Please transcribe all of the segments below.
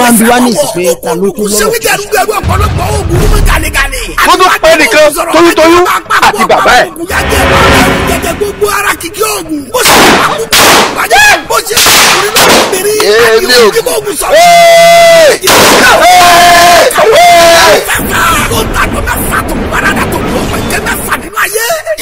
Wọ́n ń bi wá ní ìsìn pé ta ló tún lọ́rọ̀. Wọ́n tún pẹ́ nìkan toyúntoyún àti bàbá ẹ̀. Èmi ò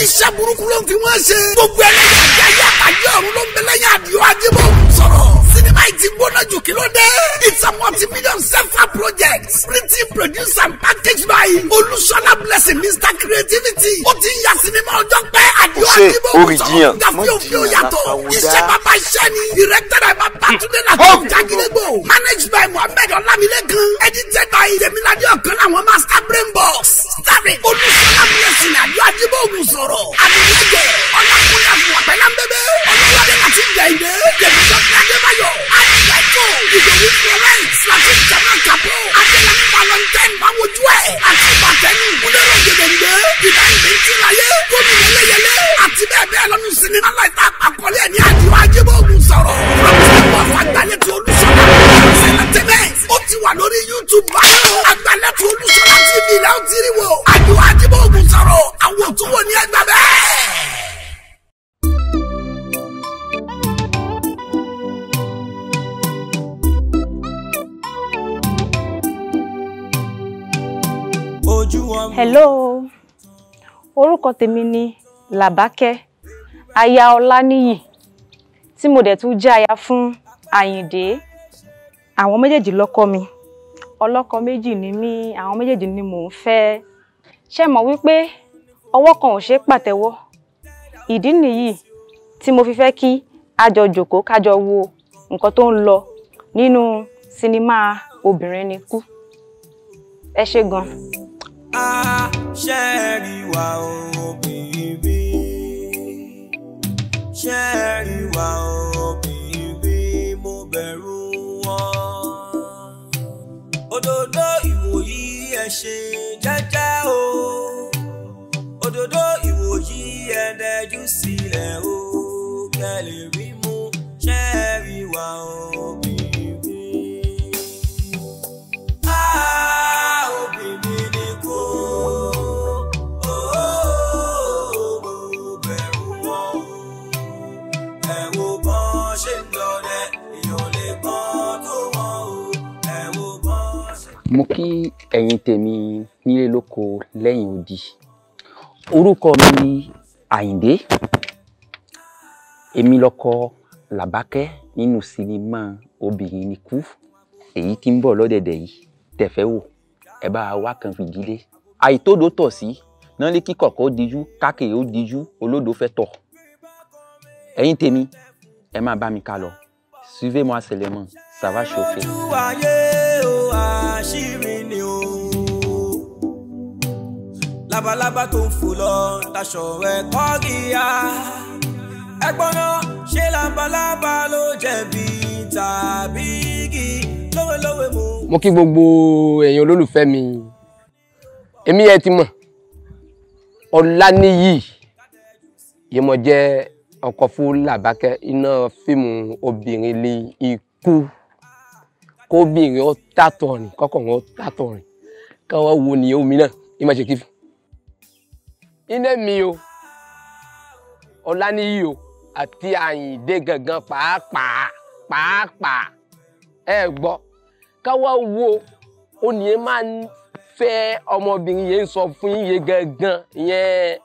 iṣẹ́ burúkú ló ń fi wọ́n ṣe. Gbogbo ẹlẹ́yà àti ayé àtàjẹ́ ọ̀run ló ń bẹ lẹ́yìn Àdìó Ajíbógun sọ̀rọ̀. Sinimá yìí ti gbóná jù kí ló dé. It's a multi-million sefa project. Written, produced and packaged by Olúṣọlá Blessing, Mr. Creativity. Ó ti ń ya sinimá ọjọ́ pẹ́. Àdìó Ajíbógun sọ̀rọ̀. Gàfí òfin ó yàtọ̀. Iṣẹ́ bàbá iṣẹ́ ni. Directed by Babátúndé Lateef Jagidegbo. Managed by Muhammed Ọlámilékan. Edited by Tèmiládé Ọ̀kan láwọn Master Brain Box. Starring Olúṣọlá Blessing, Àdìó Ajíbógun sọ̀rọ̀. Àdìyẹ́jẹ̀ Ọlákúnlé Àfọwọ́pẹ́lámbébé. Ọlọ́wọ́dé láti Jẹ̀ǹdé. Jẹ̀mísọ́fẹ́ Adébáyọ̀. Adìyẹ́jọ́ Ìdòwú Florence láti Jama Kapo. Adélani Valentine Báwojú ẹ̀. Àti Bàtẹ́nu Kúlérò Gèdèǹgbé. Ìdáyìnbí Tílayé. Gómìnà Ẹlẹ́yẹlé. Àti bẹ́ẹ̀ bẹ́ẹ̀ lọ́nu sinimá láìta àkọlé ẹ̀ ní Àdìó Ajíbógun sọ̀rọ̀. Àgbàlẹ́tù Olúṣọlá. Ó ti wà lórí YouTube báyìí. Àgbàlẹ́tù Olúṣọlá TV lẹ́ ó ti rí wo. Àdìó Ajíbógun sọ̀rọ̀. Àwọn òtún wò ní ẹgbẹ́ bẹ́ẹ̀. Hello, orúkọ tèmi ni Làbákẹ́ aya Ọláníyì tí mo dẹ̀ tún jẹ́ aya fún Àyìndé. Àwọn méjèèjì lọ́kọ mi, ọlọ́kọ méjì ni mí, àwọn méjèèjì ni mò ń fẹ́. Ṣé mọ̀ wípé ọwọ́ kan ò ṣeé pàtẹ́wọ́? Ìdí nìyí tí mo fi fẹ́ kí a jọ jókòó ká jọ wo nǹkan tó ń lọ nínú sinimá Obìnrin ni Kú. Ẹ ṣé gan. Ṣé rí wa obìnrin, ṣé rí wa obìnrin, mo bẹ̀rù wọn. Òdòdó ìwòyí ẹ ṣe jẹ́jẹ́ o, òdòdó ìwòyí ẹ dẹjú sílẹ̀ o, kẹ́ lè rí mú. Ṣé rí wa obìnrin. Obìnrin ni kú. Mo kí ẹ̀yin tèmi nílé lóko lẹ́yìn odi. Orúkọ mi ni Àyìndé. Èmi lọkọ Làbákẹ́ nínú sinimá Obìnrin ni Kú, èyí tí ń bọ̀ lọ́dẹ̀dẹ̀ yìí tẹ̀fẹ́ wò. Ẹ bá wa kan fìdílé. Àìtódò tọ̀ sí náà lé kíkọ̀ kó dijú, kákèrè ó dijú, olódò fẹ́ tọ̀. Ẹ̀yin tèmi, ẹ máa bá mi ká lọ. Suivez-moi seulement, ça va chauffer. Àṣírí ni o, labalábá tó ń fò lọ taṣọ rẹ̀ kọ́gìyà. Ẹ̀gbọ́n náà ṣé labalábá ló jẹ̀bi tàbí igi lówelówe mu. Mo kí gbogbo ẹ̀yin olólùfẹ́ mi, èmi ẹ ti mọ̀ Ọláníyì yìí, mo jẹ́ ọkọ fún Làbákẹ́ iná fíìmù Obìnrin ni Ikú. Kóbìnrin ó tàtọ̀ rìn, kọ́kọ̀ọ́ ó tàtọ̀ rìn, káwọ́ wo ni omi náà ní má ṣe kí fún. Iná mi o, Ọláníyì o, àti Àyìndé gangan pàápàá pàápàá ẹ gbọ́, káwọ́ wo oníyẹn máa ń fẹ́ ọmọbìnrin yẹn ń sọ fún yín gangan ìyẹn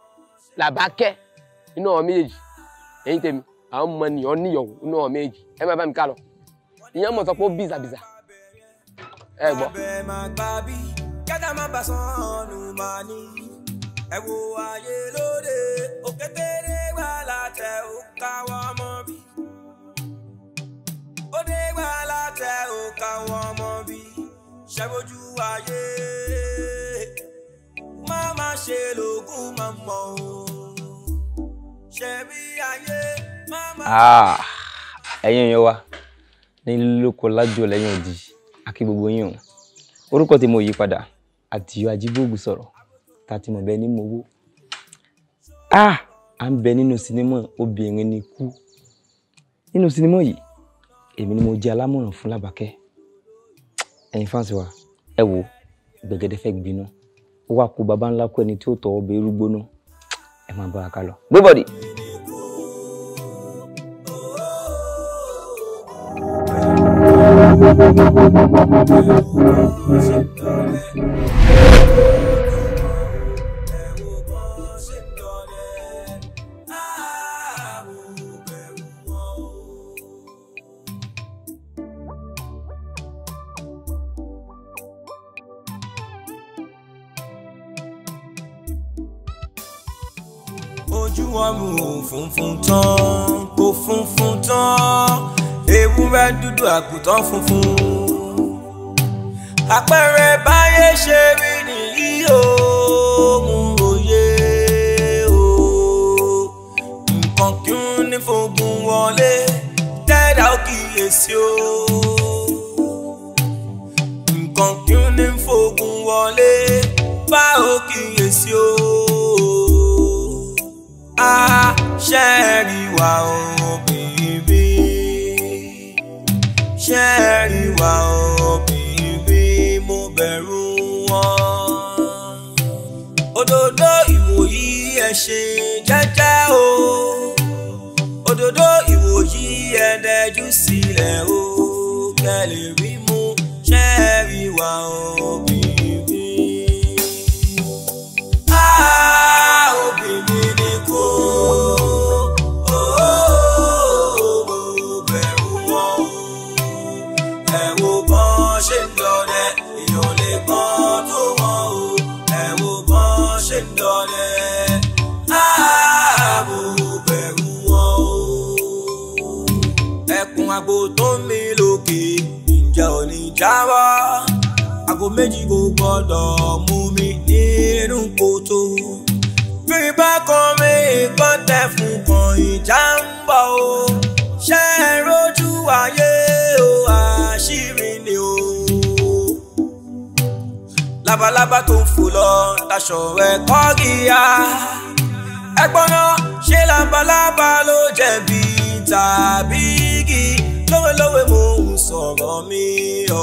Làbákẹ́ inú ọmọ méjèèjì. Ẹ̀yin tèmi, àwọn ọmọ nìyọ níyọ̀wó inú ọmọ méjèèjì, ẹ má bá mi ká lọ. Ìyẹn mọ̀ sọ pé ó bìzàbìzà. Ẹ gbọ́. Ẹ wo ayé lóde òkétéré wà látẹ ó káwọ́ mọ́ bí. Òde wà látẹ ó káwọ́ mọ́ bí. Ṣẹ́wojú ayé má má ṣe lóògùn má mọ̀ o. Ṣẹ́bí ayé má má. Ẹ̀yin èèyàn wa ní lóko lájò lẹ́yìn odi, akí gbogbo yín o. Orúkọ tí mo yí padà, Àdìó Ajíbógun sọ̀rọ̀, tá a ti mọ̀ bẹ́ẹ̀ ní mowó. À ń bẹ nínú sinimá Obìnrin ni Kú. Nínú sinimá yìí, èmi ni mo jẹ́ alámọ̀ràn fún Làbákẹ́. Ẹ̀yin fans wa, ẹ wo gbẹ̀gẹ́dẹ́ fẹ́ gbiná, ó wá kó baba ńlá kó ẹni tí ó tọ̀ ọbẹ̀ irú gbóná. Ẹ máa bá a ká lọ. Gbé bọ̀dì. Ojú ọrùn ò funfun tán, kò funfun tán, ewúrẹ́ dúdú àgùntàn funfun. Àpẹẹrẹ báyé ṣe rí nìyí o, mú òye o. Nǹkan kí n ní fogun wọlé, tẹ́lá ó kíyèsí o. Nǹkan kí n ní fogun wọlé, bá ó kíyèsí o. A ṣe rí wa obìnrin, ṣe rí wa obìnrin, mo bẹ̀rù wọn. Òdòdó ìwòyí ẹ ṣe jẹ́jẹ́ o, òdòdó ìwòyí ẹ dẹjú sílẹ̀ o, kẹ́ lè rí mú, ṣe rí wa obìnrin. Ah, obìnrin ni kò, ó bẹ̀rù wọn o. Ẹ wo bọ́n ṣe ń dọdẹ, èèyàn lè gbọ́n tó wọn o. Ẹ wo bọ́n ṣe ń dọdẹ, ààbò bẹ̀rù wọn o. Ẹkùn àgbo tó ń mí lókè, ǹjẹ́ ò ní jábọ́? Àgbo méjì kò gbọ́dọ̀ mú mi nínú kòtò. Bí bá kan mi ìbọn tẹ fún kan, ìjà ń bọ̀ o. Ṣé ẹ rojú ayé o, àṣírí ni o. Labalábá tó ń fò lọ, taṣọ ẹ̀ kọ́ gíga. Ẹ̀gbọ́n náà, ṣé labalábá ló jẹ̀bi tàbí igi? Lówelówe mo ń sọ̀rọ̀ mi,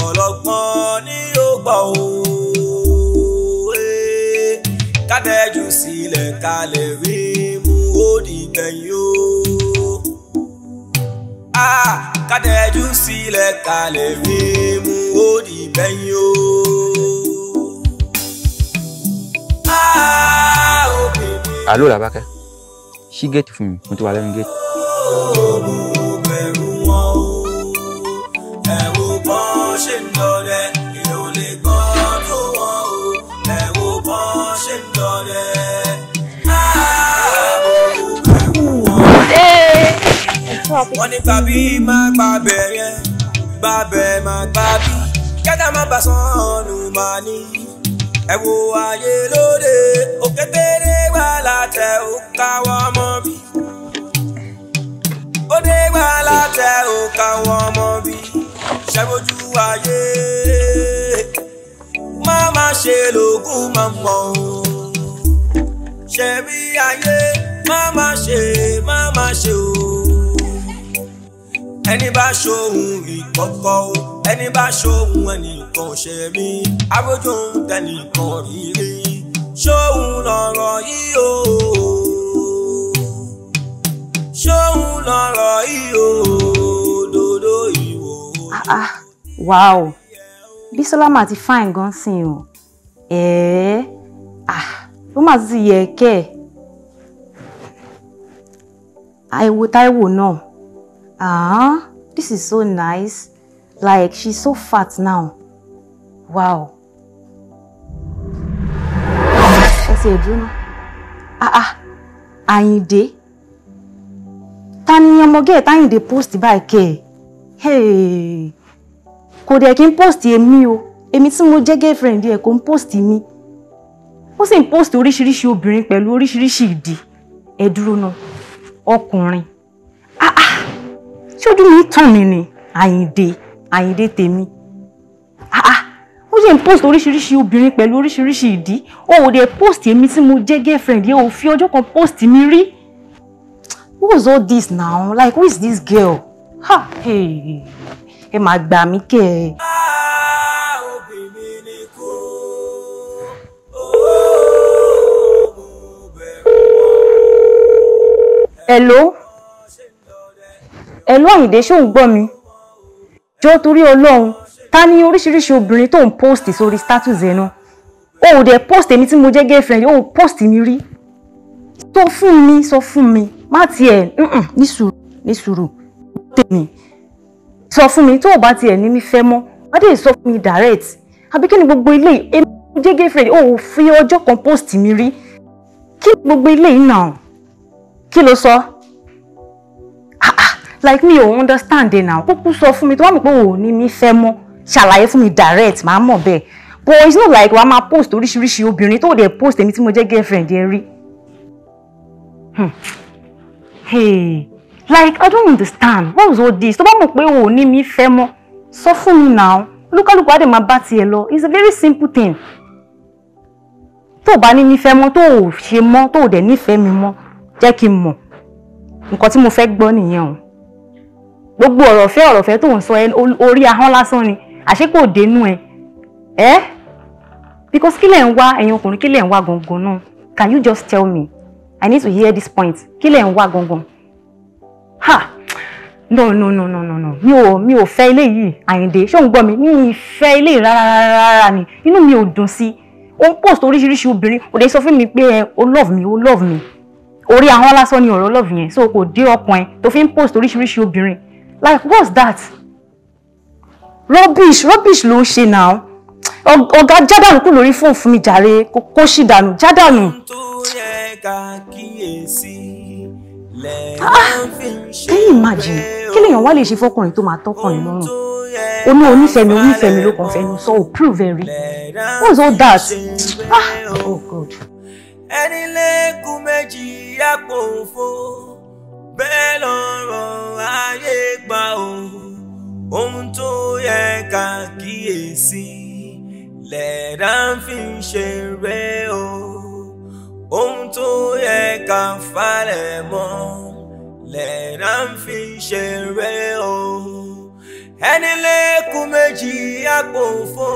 ọlọ́gbọ́n ni ó gbọ́ o. Kádẹ́jú sílẹ̀ ká lè rí mú ó dìgbẹ̀yìn o. Kádẹ́jú sílẹ̀ ká lè rí mú ó dìgbẹ̀yìn o. Àló Làbákẹ́, ṣí géètì fún mi, mo ti wà lẹ́nu géètì. Mo bẹ̀rù wọn o, ẹ wo bọ́n ṣe ń dọdẹ, èèyàn ò lè gbọ́n tó wọn o. Ẹ wo bọ́n ṣe ń dọdẹ, mo bẹ̀rù wọn o. Wọ́n ní gbàbí máa gbàbẹ̀ yẹn, gbàbẹ̀ máa gbàbí, kẹ́tà má bà sọ́nù máa ní. Ẹ wo ayé lóde, òkétéré wà látẹ̀ ó káwọ́ mọ́ bí. Ó dé wà látẹ̀ ó káwọ́ mọ́ bí. Ṣẹ́wojú ayé, má má ṣe lógún má mọ̀ o. Ṣẹ̀rí ayé, má má ṣe, má má ṣe o. Ẹni bá ṣohun ìkọ̀kọ̀ o, ẹni bá ṣohun ẹnìkan ṣe mí, arójú ń tẹnìkan rírí, ṣóhun lọ̀rọ̀ yìí o, ṣóhun lọ̀rọ̀ yìí o, dòdò ìwò. Ah, wow, Bísọ́lá mà ti fine gan sí o. Ẹ̀ẹ́, ah, ó mà ti yẹ kẹ́ ẹ̀. Àìwò Táíwò náà. Ah, this is so nice. Like, she's so fat now. Wow. Ẹ ṣe ìdúró. Ah ah, Àyìndé. Ta ni ọmọge ẹ̀ t'Àyìndé post báyìí kẹ́ ẹ̀? Hey. Kò dẹ̀ kí n post èmi o. Èmi tí mo jẹ́ girlfriend ẹ̀ kò ń post mi. Ó sì ń post oríṣiríṣi obìnrin pẹ̀lú oríṣiríṣi ìdí. Ẹ dúró náà. Ọkùnrin. Ah ah. Ṣé ojú mi tàn mí ni? Àyìndé, Àyìndé tèmi. Ah ah. Ó ṣe ń post oríṣiríṣi obìnrin pẹ̀lú oríṣiríṣi ìdí. O ò dẹ̀ post èmi tí mo jẹ́ girlfriend yẹn, ò fi ọjọ́ kan post mi rí. Who was all this now? Like, who is this girl? Ha! Hey. Ẹ máa gbà mí kẹ́ ẹ. Hello? Hello Àyìndé, ṣé ò ń gbọ́ mi? Jọ̀ọ́ torí Ọlọ́run, ta ni oríṣiríṣi obìnrin tó ń post sórí status ẹ̀ náà? O ò dẹ̀ post èmi tí mo jẹ́ girlfriend, o ò post mi rí. Sọ fún mi, sọ fún mi, má tiẹ̀ ní sùúrù, ní sùúrù, tèmi. Sọ fún mi, tó o bá tiẹ̀ ní mi fẹ́ mọ́, má dé sọ fún mi direct. Àbí kí ni gbogbo ilé èmi mo jẹ́ girlfriend, o ò fi ọjọ́ kan post mi rí. Kí ni gbogbo ilé yìí náà? Kí ló sọ? Like me ò understand it now. Kúkú sọ fún mi tó wá mọ̀ pé ò ní mi fẹ́ mọ́, ṣàlàyé fún mi direct, màá mọ̀ bẹ́ẹ̀. But it's not like wàá máa post oríṣiríṣi obìnrin tó dẹ̀ post èmi tí mo jẹ́ girlfriend ẹ rí. Hey, like I don't understand. What was all this? Tó bá mọ̀ pé ò ní mi fẹ́ mọ́, sọ fún mi now. Olúkálùkù á dẹ̀ máa bá tiẹ̀ lọ. It's a very simple thing. Tó bá ní mi fẹ́ mọ́, tó ò ṣe mọ́, tó ò dẹ̀ nífẹ̀ẹ́ mi mọ́, jẹ́ kí n mọ̀. Nǹkan tí mo fẹ́ gbọ́ nìyẹn o. Gbogbo ọ̀rọ̀ fẹ́ tó ń sọ orí ahọ́n lásán ni, àṣé kò dénú ẹ. Ẹ́ because kí lẹ̀ ń wá ẹ̀yin ọkùnrin, kí lẹ̀ ń wá gangan náà? Can you just tell me? I need to hear this point. Kí lẹ̀ ń wá gangan? Ha! No no no no no no. Mi ò fẹ́ ilé yìí, Àyìndé. Ṣé ò ń gbọ́ mi? Mi ì fẹ́ ilé rárá rárá ni. Inú mi ò dùn sí. Ó ń post oríṣiríṣi obìnrin. Kò dé sọ fún mi pé ẹ o love me, o love me. Orí ahọ́n lásán ni ọ̀rọ̀ love yẹn. So kò dé ọkàn ẹ tó fi ń post oríṣiríṣi obìnrin. Like, what's that? Rubbish, rubbish ló ń ṣe now. Ọ̀gá jádànù kú lórí fóònù fún mi jàre, kó ṣì dànù, jádànù. Can you imagine? Kí lèèyàn wá lè ṣe fọkùnrin tó máa tọkùnrin lọ́rùn? Ó ní onífẹ̀ẹ́ mi, onífẹ̀ẹ́ mi ló kàn fẹ́ nu, so ò prove ẹ rí. What's all that? Ah, oh God. Ẹni lẹ́kùn méjì àpò òfo, bẹ́ẹ̀ lọ́rọ̀ ayé gbà o. Ohun tó yẹ ká kíyèsí lẹ̀dá ń fi ṣeré o. Ohun tó yẹ ká falẹ̀ mọ́ lẹ̀dá ń fi ṣeré o. Ẹni lẹ́kùn méjì àpò òfo,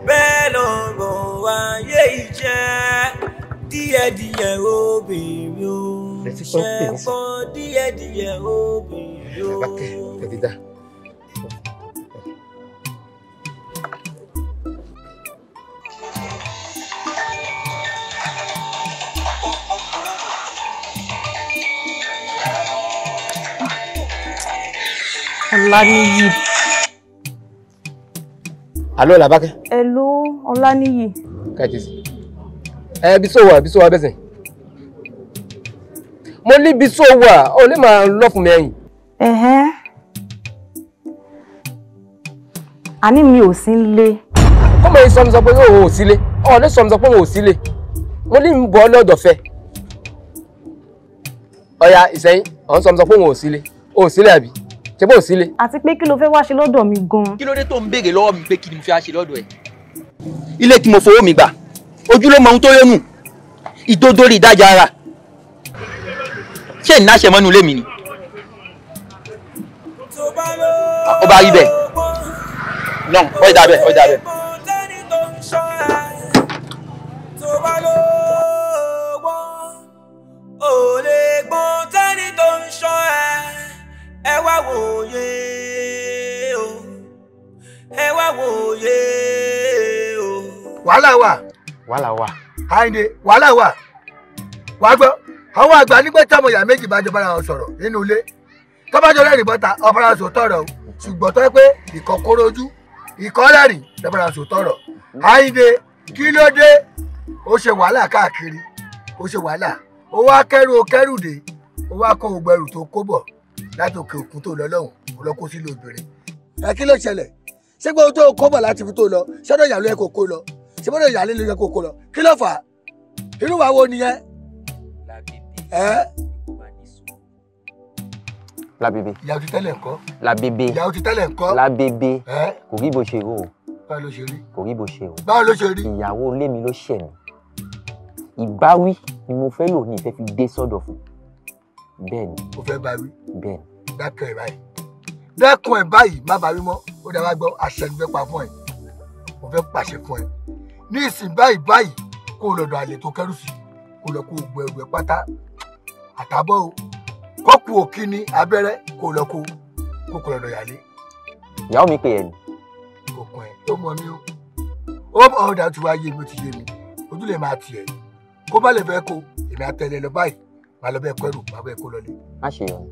bẹ́ẹ̀ lọ́rọ̀ ayé ìjẹ́. Díẹ̀díẹ̀ obìnrin o, ṣe kọ́ díẹ̀díẹ̀ obìnrin o. Ọláníyì. Àlọ́ Làbákẹ́. Hello, Ọláníyì. Káàkiri. Ẹ bí sọ wà, bí sọ wà bẹ́sẹ̀. Mo ní bí sọ wà, ó lè máa lọ fún mi ẹ̀yìn. Ẹ̀hẹ́n. Àní mi ò sí nílé. Kọ́mọ yìí sọ mi sọ pé òun ò sílé. Ọ̀ lè sọ mi sọ pé òun ò sílé. Mo ní ń bọ̀ lọ́dọ̀ fẹ́. Ọ̀ya Ìsẹ́yìn, ọ̀ ń sọ mi sọ pé òun ò sílé. Òun ò sílé àbí? Ṣé bó sílé? Àti pé kí ló fẹ́ wá ṣe lọ́dọ̀ mi gan-an? Kí ló dé tó ń béèrè lọ́wọ́ mi pé kí ni mo fẹ́ wá ṣe lọ́dọ̀ ẹ̀? Ilé tí mo fowó mi gbà, ojú ló mọ ohun tó yónù, ìdódórí ìdájà ara. Ṣé ìnáṣẹ mọ́nú ilé mi ni? Ó bá rí bẹ́ẹ̀. Náà, ó dà bẹ́ẹ̀, ó dà bẹ́ẹ̀. Ẹ wá wòye o, ẹ wá wòye o. Wàhálà wà. Wàhálà wà. Àyìndé, wàhálà wà. Wàá gbọ́, àwọn àgbà nígbà táwọn ìyá méjì bá jọ bára wọn sọ̀rọ̀ nínú ilé. Tọ́bájọ́ rẹ́rìn bọ́ta, ọ̀bára sọ tọ̀rọ̀ o. Ṣùgbọ́n tó yẹ pé ìkọ́ kóró ojú, ìkọ́ rẹ́rìn lọ́bára sọ tọ̀rọ̀. Àyìndé, kí ló dé? Ó ṣe wàhálà káàkiri, ó ṣe wàhálà. Ó wá kẹ́rù ó kẹ́rù dé, ó wá kó ògbẹrù tó kó bọ̀ láti òkè òkun tó lọ lọ́hùn kó lọ kó sílé obìnrin. Ẹ kí ló ṣẹlẹ̀? Ṣé gbogbo tó kó bọ̀ láti fi tó lọ ṣọ́dọ̀ ìyàló yẹ kó kó lọ? Ṣé bọ́dọ̀ ìyàlé ló yẹ kó kó lọ? Kí ló fà á? Irú wa wo nìyẹn? Lábébé. Ìyàwó ti tẹ́lẹ̀ ńkọ́? Lábébé. Ìyàwó ti tẹ́lẹ̀ ńkọ́? Lábébé. Kò rí bó ṣe rò ó. Báwo ló ṣe rí? Kò rí bó ṣe rò. Báwo ló ṣe rí? Ìyàwó ilé mi ló ṣẹ̀ mí. Ìbáwí ni mo fẹ́ lò ní ìfẹ́ fi dé sọ́dọ̀ fún. Bẹ́ẹ̀ni. O fẹ́ bá wí? Bẹ́ẹ̀ni. Dákun ẹ̀ báyìí. Dákun ẹ̀ báyìí, má bá wí mọ́. Ó dá wá gbọ́, àṣẹ ni fẹ́ pa fún ẹ. Mo fẹ́ pàṣẹ fún ẹ. Ní ìsìn báyìí báyìí, kó o lọ́dọ̀ àlè tó kẹ́rù sí. Kó o lọ kó o gbọ́ ẹrù ẹ pátá. Àtàbọ̀ o, Kọ́kù òkì ní abẹ́rẹ́ kó lọ kó kó lọ́dọ̀ yàlé. Ìyàwó mi pè é ni. Òkun ẹ̀ ó mọ mi ó. Ó ọ̀dà tí wàá yé mi ó ti yé mi. Ojú lè máa tiẹ̀. Kó bá lè fẹ́ kó èmi àtẹ̀lé lọ báyìí. Màá lọ bẹ́ẹ̀ kọ́ ẹrù, màá bẹ́ẹ̀ kó lọlé. Má ṣe yọnu.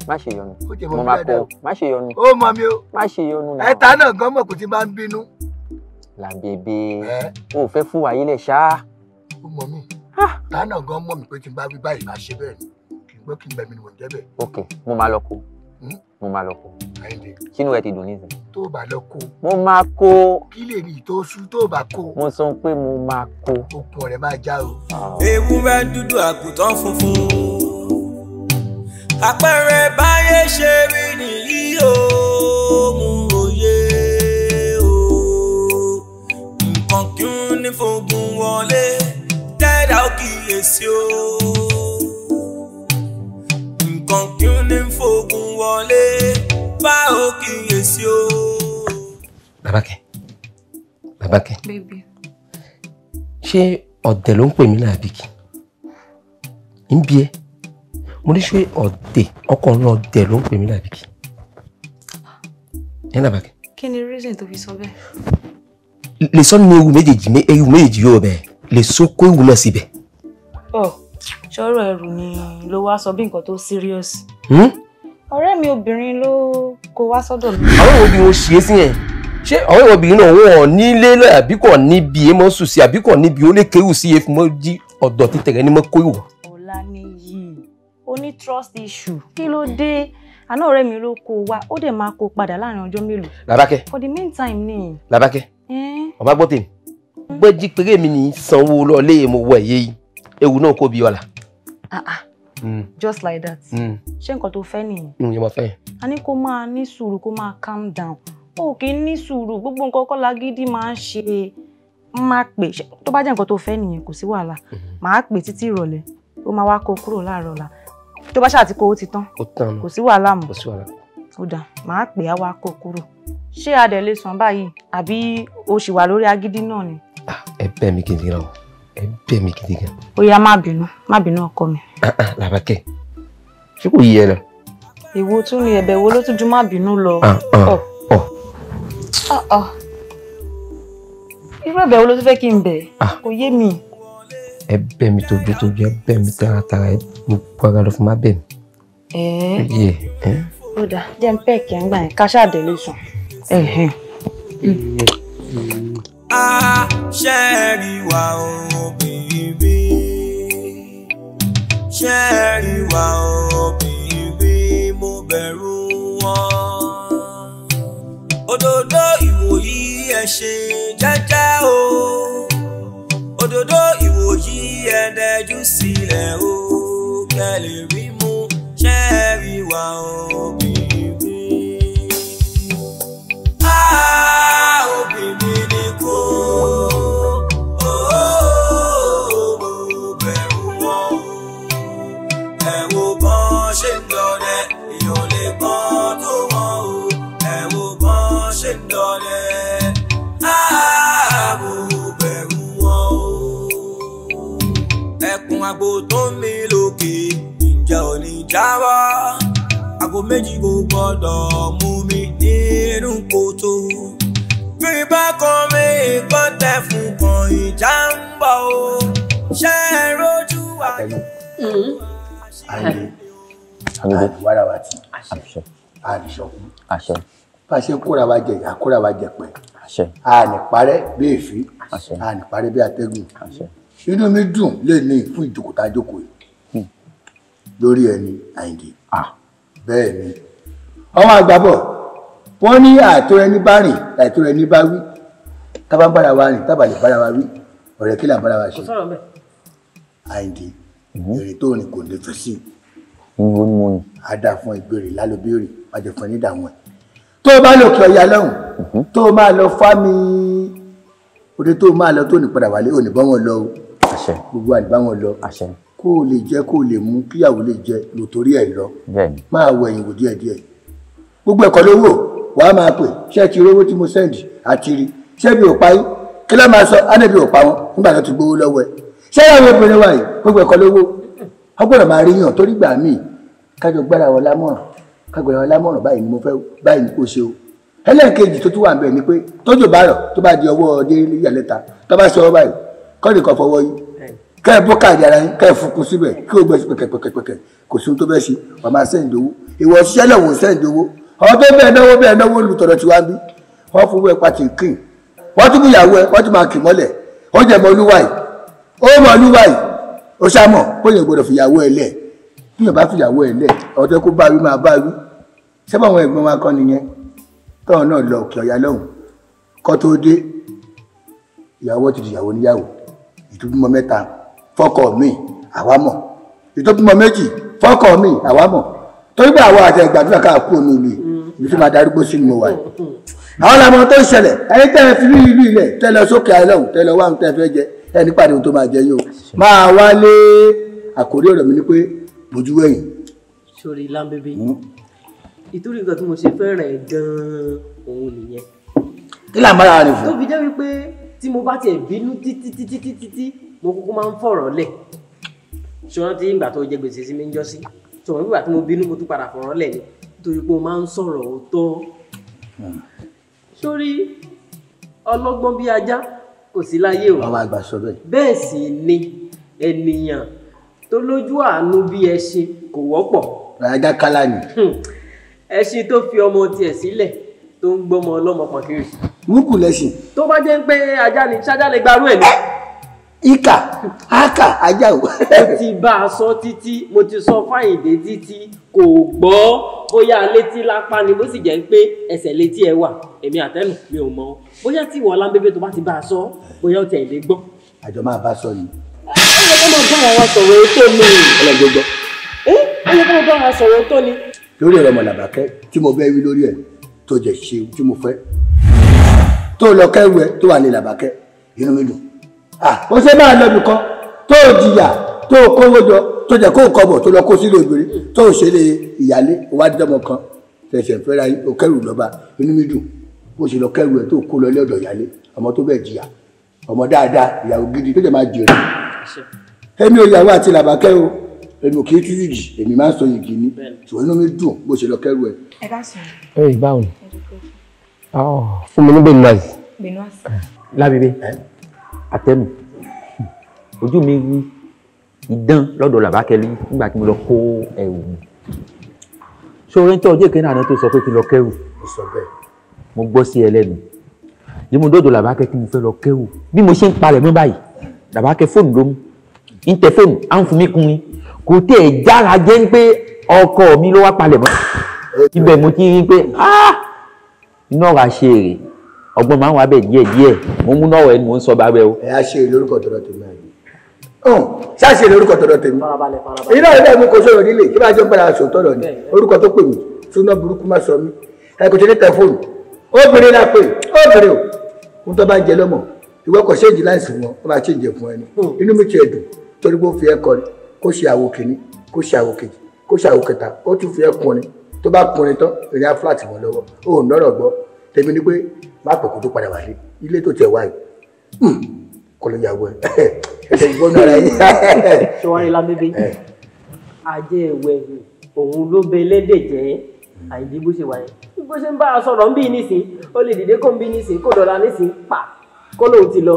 Má ṣe yọnu. Ó jẹ́ Mo mọ́ mi máa kó. dáadáa. Má ṣe yọnu. Ó mọ mi ó. Má ṣe yọnu náà. Ẹ̀ta náà gan mọ̀ kò tí bá ń bínú. Làbèbè. O ò fẹ́ fún wa yílẹ̀ lẹ̀ ṣá. Ó mọ mi. Ta náà gan mọ̀ mi pé tí n bá wí báyìí máa ṣe bẹ́ẹ̀ ni. Kì í gbọ́ kí n bẹ̀ mí ni mò ń jẹ́ bẹ́ẹ̀. Ok, mo máa lọ kó. Mo máa lọ kó. Àyìndé. Sínú ẹ ti dùn nísìnyí. Tó o bá lọ kó. Mo máa kó. Kí lè ní ìtò sú tó o bá kó. Mo sọ pé mo máa kó. Okùn rẹ̀ máa já o. Ewúrẹ́ dúdú àgùntàn funfun. Àpẹẹrẹ báyé ṣe rí nìyí o, mú òye o. Nǹkan kí n ní fogun wọlé, tẹ́lá ó kíyèsí o. Nǹkan kí n ní fogun wọlé, bá ó kíyèsí o. Làbákẹ́, Làbákẹ́, Baby. ṣé ọ̀dẹ̀ ló ń pè mí láàbí kí? Ń bí ẹ. Mo ní ṣé ọ̀dẹ̀ ọkùnrin ọ̀dẹ̀ ló ń pè mí láàbí kí? Ẹ Làbákẹ́. Kí ni reason tó fi sọ bẹ́ẹ̀? Lè sọ ní ewu méjèèjì ewu méjèèjì yóò bẹ̀ lè so kó ewu náà síbẹ̀. Ọ ṣọ́rọ̀ ẹrù ni ló wá sọ bí nǹkan tó serious. Ọ̀rẹ́ mi obìnrin ló kó wá sọ́dọ̀ mi. Àwọn obìnrin ò ṣe é sí yẹn. Ṣé àwọn obìnrin náà wọn ò nílé lọ àbí kò níbi é mọ́ sùn sí àbí kò níbi ó lè kéwù sí efi mọ́ jí ọ̀dọ̀ títẹ̀rẹ̀ ní mọ́ kó ìwọ̀. Ọláníyì, ó ní trust issue. Kí ló dé? Àná ọ̀rẹ́ mi ló kó wá, ó dẹ̀ máa kó padà láàrin ọjọ́ mélòó. Làbákẹ́. For the meantime ni. Làbákẹ́. Ọba gbọ́ tèmi. Gbẹ́jí péré mi ní sanwó lọ lé mo wọ ẹ̀yẹ yìí. Ewu náà kó bí ọ̀la. Ah ah. Just like that. Ṣé nǹkan tó fẹ́ nìyẹn? Yẹn mo fẹ́ yẹn. A ní kó máa ní sùúrù, kó máa calm down. O kì í ní sùúrù, gbogbo nǹkan kọ́ lágídí máa ń ṣe. Máa pè tó bá jẹ́ nǹkan tó fẹ́ nìyẹn, kò sí wàhálà. Màá pè títí ìrọ̀lẹ́, ó máa wá kó kúrò láàárọ̀ ọ̀la. Tó bá ṣáà ti kó ó ti tán. Ó tán. Kò sí wàhálà mọ́. Kò sí wàhálà. Ó dáa, màá pè á wá kó kúrò. Ṣé a dẹ̀ lè sàn báyìí àbí o ṣì wà lórí agídí náà ni? Ẹ bẹ̀ mí gidi gan o. Ẹ bẹ̀ mí gidi gan. Ó yá, má bínú, má bínú ọkọ mi. Làbákẹ́, ṣé kò yí ẹ lọ? Èwo tún ni ẹ̀bẹ̀ wo ló tún ju má bínú lọ? Irú ẹ̀bẹ̀ wo ló tún fẹ́ kí n bẹ̀? Kò yé mi. Ẹ bẹ̀ mí tójútójú, ẹ bẹ̀ mí taratara, ẹ gbogbo ara lọ fún má bẹ̀ mí. Ó dáa, jẹ́ n pẹ́ẹ̀kì ẹ̀ ń gbà yẹn, ká ṣáà dé lè sùn. Ṣé rí wa obìnrin, ṣé rí wa obìnrin, mo bẹ̀rù wọn. Òdòdó ìwòyí ẹ ṣe jẹ́jẹ́ o, òdòdó ìwòyí ẹ dẹjú sílẹ̀ o, kẹ́ lè rí mú. Ṣé rí wa obìnrin. Obìnrin ni kò, mo bẹ̀rù wọn. Ẹ wo bọ́n ṣe ń dọdẹ, èèyàn lè gbọ́n tó wọn o. Ẹ wo bọ́n ṣe ń dọdẹ, mo bẹ̀rù wọn o. Ẹkùn àgbo tó ń mi lókè, ǹjẹ́ ò ní jáwọ́? Àgbo méjì kò gbọ́dọ̀ mú mi nínú kòtò. Bí bá kan mi ìgbọ́n tẹ fún kan, ìjà ń bọ̀ o. Ṣé ẹ rojú wa? Àwárà wa ti àdìsọ́kú. Bá a ṣe ń kóra wa jẹ ìyá, kóra wa jẹ pẹ́. A ní parẹ́ bí èéfín, a ní parẹ́ bí atẹ́gùn. Inú mi dùn lè ní fún ìjókòó tá a jókòó yìí lórí ẹni Àyìndé. Bẹ́ẹ̀ ni, ọmọ àgbà bọ̀, wọ́n ní àìtó ẹni bá rìn, àìtó ẹni bá wí. Tábà ń bára wa rìn, tábà lè bára wa wí, ọ̀rẹ́ kí là ń bára wa ṣe. Àyìndé, èrè tó rìn kò lè fẹ́ sí. A dà fún ìgbèrè lálóbéèrè, má jẹ fún ẹ nídààmú ẹ. Tó o bá lò kí ọya lọ́hùn, tó o máa lọ fá mi, òde tó o máa lọ tó ní padà wálé, ò ní bá wọn lọ o. Gbogbo àní bá wọn lọ. Kó o lè jẹ, kó o lè mú, kíyàwó lè jẹ, lò torí ẹ lọ. Máa wọ ẹ̀yìn wò díẹ̀díẹ̀. Gbogbo ẹ̀kọ́ ló wò, wàá máa pè, ṣé ẹ ti rówó tí mo sẹ́ndì àti rí, ṣé bí ò pa yín, kí ló máa sọ, ánẹ́bí ò pa wọn nígbà tó ti gbowó lọ́wọ́ ẹ. Ṣé àwọn obìnrin wa yìí, gbogbo ẹ̀kọ́ ló wò, wọ́n gbọ́dọ̀ máa rí yàn torí gbà míì Kájọ gbára wọn lámọ̀ràn, kájọ gbára wọn lámọ̀ràn, báyìí ni mo fẹ́, báyìí ni kò ṣe o. Ẹlẹ́ẹ̀kejì tó tún wà bẹ́ẹ̀ ni pé tójò bá rọ̀ tó bá di ọwọ́ dé ìyàlẹ́ta tó bá ṣe ọwọ́ báyìí kọ́ọ̀dì kan fọwọ́ yìí kẹ́ ẹ bó káàdì ara yín kẹ́ ẹ fukun síbẹ̀ kí o gbẹ sí pẹ̀kẹ̀pẹ̀kẹ̀pẹ̀kẹ̀ kò sí ohun tó bẹ́ẹ̀ ṣe wà máa sẹ́ǹdì owó ìwọ ṣiṣẹ́ lọ́wọ́ sẹ́ǹdì owó àwọn tó bẹ́ẹ̀ náwó lu tọ̀dọ̀ tí wá ń bí wọ́n fowó ẹ pàtì kì wọ́n tún ìyàwó ẹ wọ́n tún máa kì mọ́lẹ̀ ó jẹ́ mọ́ olúwa yìí ó mọ olúwa yìí ó ṣàmọ̀ kó yẹn gbọ́dọ̀ fìyàwó ẹ lẹ̀ bí yẹn bá fìyàwó ẹ lẹ̀ ọ̀tẹ́ kó bá wí máa bá wí sẹ́bà àwọn ẹ̀gbọ́n wa kọ́ nìyẹn tọ́hún náà lọ òkè ọ̀yà lọ́hùn kọ́ tó dé ìyàwó ti dìyàwó níyàwó ìtúbímọ mẹ́ta fọ́kọ mi àwa mọ̀ ìtúbímọ méjì fọ́kọ mi àwa mọ̀ torí pé àwọn àti ẹgbàdúrà káà kú ònú ìlú ibi tí máa darúgbó sí ni mo wà yìí. Àwọn làwọn tó ń ṣẹlẹ̀ ẹni tẹ́ ẹ fi rí ìlú ilẹ̀ tẹ́ lọ sókè ayélujára tẹ́ lọ wá ohun tẹ́ fẹ́ jẹ ẹni pàdé ohun tó máa jẹ yìí o máa wálé. Àkórí ọ̀rọ̀ mi ni pé bójú wẹ̀yìn. Sórí Lámbébé, ìtorí nǹkan tí mo ṣe fẹ́ràn ẹ̀ gan-an òun nìyẹn. Kí là ń bára rìn fún. Tó fi jẹ́ wípé tí mo bá tiẹ̀ bínú títí títí títí mo kúkú máa ń fọ̀rọ̀ lẹ̀. Ṣùgbọ́n tí ìgbà tó jẹ gbèsè sí mi ń jọ́ sí ṣùgbọ́n nígbà tí mo bínú mo tún padà fọ̀rọ̀ lẹ̀ ni nítorí pé mo máa ń sọ̀rọ̀ òótọ́. Sórí ọlọ́gbọ́n bí ajá kò sí láyé o. Àwọn àgbà sọ bẹ́ẹ̀. Bẹ́ẹ̀ sì ni ènìyàn tó lójú àánú bí ẹṣin kò wọ́pọ̀. Ajá kálá ni. Ẹṣin tó fi ọmọ tiẹ̀ sílẹ̀ tó ń gbọ́mọ ọlọ́mọ pọ̀n kiri. Wúkú lẹ́sìn. Tó bá jẹ́ pé ajá ni ṣájá lè gbarú ẹ̀ ni. Ìkà ákà ajá o. Mo ti bá a sọ títí, mo ti sọ Fáyìndé títí, kò gbọ́. Bóyá létí lápá ni bó sì jẹ́ pé ẹsẹ̀ létí ẹ wà, èmi àtẹnu mi ò mọ̀. Bóyá tí ìwọ Lámbébé tó bá ti bá a sọ, bóyá ó tiẹ̀ lè gbọ́. Àjọ máa bá a sọ ni. Ó yẹ kó máa bá wa sọ̀rọ̀ ètò ni. Ọlọ́jọ́ gbọ́. Ó yẹ kó máa bá wa sọ̀rọ̀ ètò ni. Lórí ọ̀rọ̀ Mọ̀làbákẹ́ tí mo bẹ́ wí lórí ẹ̀ tó jẹ́ ṣe tí mo fẹ́ tó lọ kẹ́rù ẹ tó wà ní Làbákẹ́ inú mi dùn. Ó ṣe máa lọ bìkan tó jìyà tó kówó jọ tó jẹ́ kó kọbọ̀ tó lọ kó sílé obìnrin tó ṣe lé ìyálé wádìí kan tẹ̀sẹ̀ fẹ́ra ó kẹ́rù lọ́ba inú mi dùn bó ṣe lọ kẹ́rù ẹ tó kó lọ lọ́dọ̀ ìyálé ọmọ tó bẹ̀ jìyà ọmọ dáadáa ìyàwó gidi tó jẹ́ máa jèrè. Èmi ò yàwó àti Làbákẹ́ o, èmi ò kì í tú yìgì, èmi máa ń sọ yìgì ni, ṣùgbọ́n inú mi dùn bó ṣe lọ kẹ́rù ẹ. Ẹ ká sùn. Ẹ báwo ni? Fún mi ní Benoise. Benoise. Lábébé àtẹnu ojú mi rí idán lọ́dọ̀ Làbákẹ́ nígbà tí mo lọ kó ẹrù mi. Ṣé tí ọjọ́ ìkíní àná tó sọ pé kí n lọ kẹ́rù? Mo gbọ́ sí ẹ lẹ́nu. Ní mo dọ́dọ̀ Làbákẹ́ tí mo fẹ́ lọ kẹ́rù. Bí mo ṣe ń palẹ̀ mọ́ báyìí, Làbákẹ́ fóònù ló mú. Ń tẹ fóònù, á ń fún mi kun ni. Kò tẹ̀ ẹ̀ jára jẹ́ pé ọkọ mi ló wá palẹ̀ mọ́. Ibẹ̀ mo ti rí pé iná ọ̀rọ̀ àṣe èrè ọgbọ́n máa ń wá bẹ̀ díẹ̀ díẹ̀ mo mú náà ẹni mò ń sọ bá bẹ́ o. Ẹ á ṣe lórúkọ tọ̀dọ̀ tèmi àyè ṣáṣe lórúkọ tọ̀dọ̀ tèmi èyí náà ilé mi kò sọ̀rọ̀ nílé kí bá jọ ń padà sọ tọ̀dọ̀ ni orúkọ tó pè mí súná burúkú má sọ mí ẹ kò tẹ́lẹ̀ tẹ fóònù obìnrin náà pè obìnrin o ohun tó bá ń jẹ lọ́mọ ìwọ kò ṣéǹjì láìsí wọn ó máa ṣéǹjì fún ẹni inú mi ti ẹ̀dùn torí pé ó fi ẹ́ kọrin kó ṣe àwo kìíní kó ṣe àwo kejì kó ṣe àwo kẹta ó tún fi ẹ́ kọrin tó bá kọrin tán ìrìn á fúláàtì wọn lọ́wọ́ ó nọ́rọ̀ gbọ́ tèmi ni pé má pẹ̀ kó tó padà wálé ilé tó tẹ̀ wáyé kò lè yàwó ẹ ẹsẹ̀ ìgbóná ara yìí. Ṣé wàá rí Lámbébé? Ajé ẹ̀wẹ̀ òun ló bẹ ẹlẹ́dẹ̀ jẹ́ Àyìndé bó ṣe wà yẹn. Bó ṣe ń bá a sọ̀rọ̀ ń bí nísìn, ó lè dìde kó ń bí nísìn, kó dọ̀la nísìn, pa kó lóun ti lọ.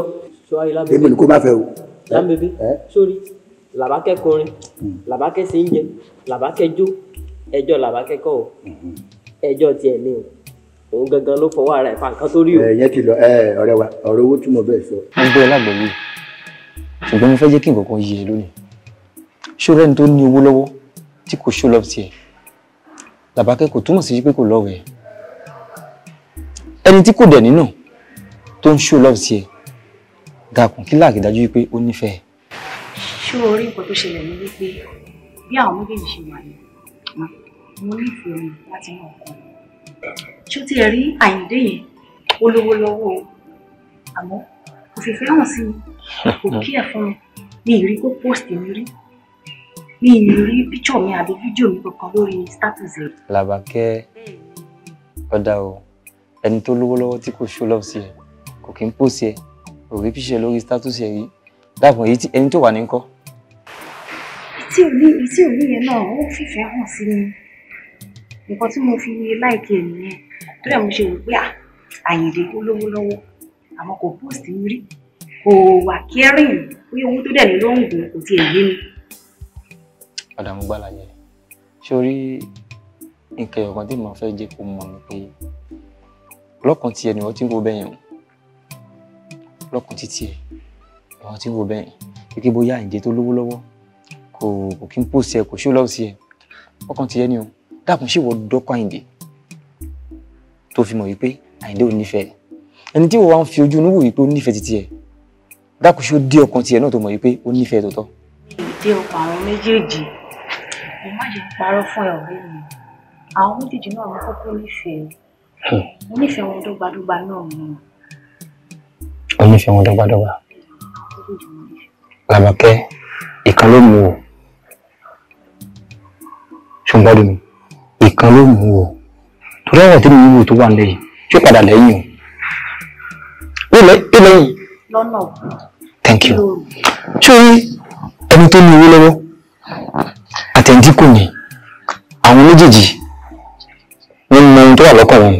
Ṣé wàá rí Lámbébé? Èmi ni kó má fẹ́ o. Lámbébé, sórí Làbákẹ́ kọrin, Làbákẹ́ ṣe ń jẹ, Làbákẹ́ jó, ẹjọ́ Làbákẹ́ kọ́ o, ẹjọ́ tiẹ̀ ni o. Òun gangan ló fọwọ́ ara ẹ̀ fa nǹkan tó rí o. Ẹ yẹn ti lọ ẹ ọ̀rẹ́ wa ọ̀rọ̀ owó tí mo bẹ́ẹ̀ sọ. Mo gbọ́ ẹ lágbọ̀ọ́yé ṣùgbọ́n mo fẹ́ jẹ́ kí nǹkan kan yé e lónìí. Ṣé ọ̀rẹ́ ni tó ní owó lọ́wọ́ tí kò show love tiẹ̀? Làbákẹ́ kò túmọ̀ sí pé kò love ẹ̀. Ẹni tí kò dẹ̀ nínú tó ń show love tiẹ̀ dàkún kí láàkì dájú wípé ó nífẹ̀ẹ́. Ṣé o rí nǹkan tó ṣẹlẹ̀ ní wípé bí àwọn méjèèjì ṣe wà ní mo nífẹ̀ẹ́ wọn láti mọ̀ ọkàn. Ṣé o ti rí Àyìndé yẹn ó lówó lọ́wọ́ o àmọ́ kò fìfẹ́ hàn sí mi kò kí ẹ̀ fún mi mi ì rí kó post mi rí mi ì rí píchọ̀ mi àbí fídíò mi kankan lórí status rẹ̀. Làbákẹ́ ọ̀dà o ẹni tó lówó lọ́wọ́ tí kò show love sí ẹ kò kí ń post ẹ kò rí píṣẹ lórí status ẹ rí dàpọ̀ èyí tí ẹni tó wà ní ńkọ́. Tí ò ní yẹn náà ó fìfẹ́ hàn sí mi. Nǹkan tí mo fi láìkí ẹ̀ nìyẹn. Torí ẹ̀ mo ṣe wò pé Àyìndé ó lówó lọ́wọ́, àmọ́ kò post mi rí, kò wà caring, bóyá owó tó dẹ̀ ní ló ń gùn kò tiẹ̀ yé mi. Ọ̀dà mo gbà láyé. Ṣé o rí nǹkan ẹ̀yọ̀kan tí mo fẹ́ jẹ́ kó mọ̀ ni pé lọ́kàn tiẹ̀ ni wọ́n ti ń wo bẹ́yẹn o. Lọ́kàn títí ẹ̀ ni wọ́n ti ń wo bẹ́yẹn. Kíkẹ́ bóyá Àyìndé tó lówó lọ́wọ́ kò kí ń post ẹ, kò ṣó lọ́wọ́ sí ẹ. Ọkàn tiẹ̀ ni o. Dákun, ṣé ìwọ dọ́kọ̀ Àyìndé tó fi mọ̀ wípé Àyìndé ò nífẹ̀ẹ́? Ẹni tí wọ́n wá ń fi ojú inú wò wípé ó nífẹ̀ẹ́ títí ẹ̀, dákun, ṣé ó dé ọkàn tiẹ̀ náà tó mọ̀ wípé ó nífẹ̀ẹ́ tòótọ́? Dé ọkàn àwọn méjèèjì, mo má jẹ́ parọ́ fún ẹ ọ̀rẹ́ mi, àwọn méjèèjì náà mo kọ́kọ́ nífẹ̀ẹ́. Mo nífẹ̀ẹ́ wọn dọ́gbadọ́gba náà ni. Ó nífẹ̀ẹ́ wọn dọ́gbadọ́gba. Làbákẹ́, ìkan ló mú o. Ṣùgbọ́n mi, ìkan ló mú o. Torí ọ̀rọ̀ tí mi wò tó wà lẹ́yìn, tí ó padà lẹ́yìn o. Ó lẹ́yìn. Lọ́nà. Thank you. Ṣé o rí ẹni tó ní owó lọ́wọ́ àtẹ̀ǹtí kò ní, àwọn méjèèjì wọ́n mọ ohun tó wà lọ́kàn wọn.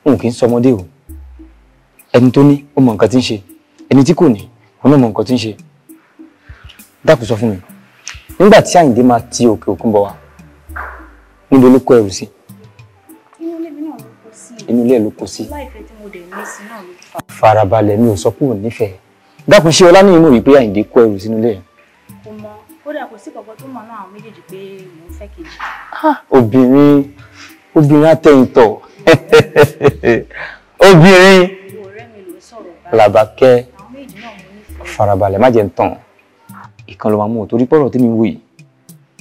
Wọn kì í sọmọdé o. Ẹni tó ní ó mọ nǹkan tí ń ṣe, ẹni tí kò ní òun náà mọ nǹkan tí ń ṣe. Dákun, sọ fún mi, nígbà tí Àyìndé máa ti òkè òkun bọ̀ wá, níbo ló kó ẹrù sí? Inú ilé mi náà ló kó sí. Inú ilé ẹ̀ ló kó sí. Láìfẹ́ tí mo dẹ̀ ní sí náà ló fà. Farabalẹ̀, mi ò sọ pé ò nífẹ̀ẹ́. Dákun, ṣé Ọláníyì mọ̀ wípé Àyìndé kó ẹrù sínú ilé ẹ̀? Kò mọ̀, kódà kò sí kankan tó mọ̀ náà àwọn méjèèjì pé mò ń fẹ́ kejì. Obìnrin, obìnrin àtẹ̀yìntọ̀, obìnrin. Ọ̀rẹ́ mi ló sọ̀rọ̀ báyìí. Làbákẹ́, àwọn méjèèjì náà mo nífẹ̀ẹ́. Farabalẹ̀, má jẹ́ ń tàn. Ìkan ló máa mú o, torí pọ̀rọ̀ tí mi wò yìí,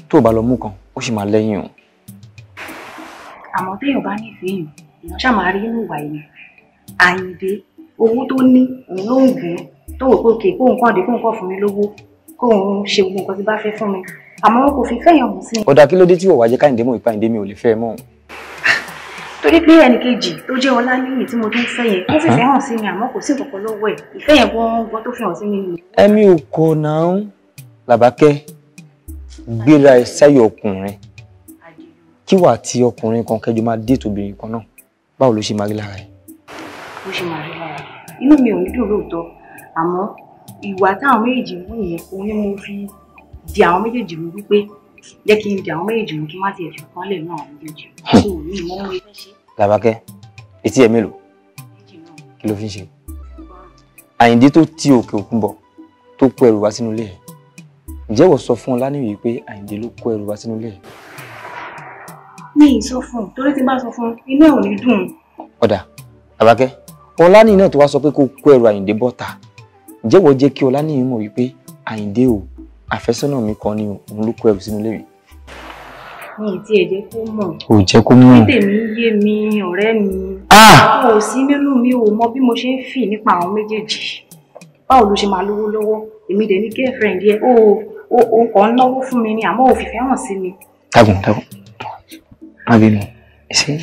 tó o bá lọ mú kan, ó sì máa lẹ́yìn o. Àmọ́ téèyàn bá nífẹ̀ẹ́ èèyàn, èèyàn ṣáà máa rí inú ìwà èèyàn. Àyìndé, owó tó ní òun ló ń gùn, tó wò pé òkè kóun kàn dé, kóun kàn fún mi lówó, kóun ṣe gbogbo nǹkan tí bá fẹ́ fún mi, àmọ́ kò fi fẹ́yàn mú sí mi. Ọ̀dà, kí ló dé tí wọ́n wá jẹ́ káyìndé mọ̀ ìpa Àyìndé mi ò lè fẹ́ ẹ mọ́? Torí pé ẹnìkejì tó jẹ́ Ọláníyì tí mo tún fẹ́ yẹn, ó fìfẹ́ hàn sí mi, àmọ́ kò sí nǹkan lọ́wọ́ ẹ̀. Ìfẹ́ yẹn gan-an tó fi hàn sí mi nìyẹn. Ẹ̀mí ò kọ̀ náà. Làbákẹ́, gbéra ẹ sáyọ̀ ọkùnrin, kí wàá ti ọkùnrin kan kẹjọ máa dé tòbìnrin kan náà, báwo ló ṣe máa rí lára ẹ? Bó ṣe máa rí lára, inú mi ò ní dùn lóòótọ́, àmọ́ ìwà táwọn méjèèjì mú yẹn, òun ni mo fi di àwọn méjèèjì mú, wípé jẹ́ kí n di àwọn méjèèjì mú, kí n má tiẹ̀ fi kan lẹ̀ náà àwọn méjèèjì. So mi mọ́ mo fẹ́ ṣe. Làbákẹ́, etí ẹ mélòó? Kí ló fi ń ṣe? Àyìndé tó ti òkè òkun bọ̀ tó kó ẹrù wá sínú ilé ẹ̀, ǹjẹ́ wọ́n sọ fún Ọláníyì pé Àyìndé ló kó ẹrù wá sínú ilé ẹ̀? Mi ì sọ fún un, torí tí n bá sọ fún un, inú ẹ̀ ò ní dùn. Ọ̀dà, Làbákẹ́, Ọláníyì náà tó wá sọ pé kó kó ẹrù Àyìndé bọ́ta, ǹjẹ́ wọ́n jẹ́ kí Ọláníyì mọ̀ wípé Àyìndé o, àfẹ́sọ́nà mi kan ni òun ló kó ẹrù sínú ilé mi? Mi ì tiẹ̀ jẹ́ kó mọ̀. Ò jẹ́ kó mọ̀. Bí tèmi yé mi, ọ̀rẹ́ mi. Kò sí nínú mi, ò mọ bí mo ṣe ń fì nípa àwọn méjèèjì. Báwo ló ṣe máa lówó lọ́wọ́? Èmi dẹ̀ ní girlfriend yẹ, ó kàn ń náwó fún mi ni, àmọ́ ò fìfẹ́ hàn sí mi. Dákun, dákun, má bínú. Ṣé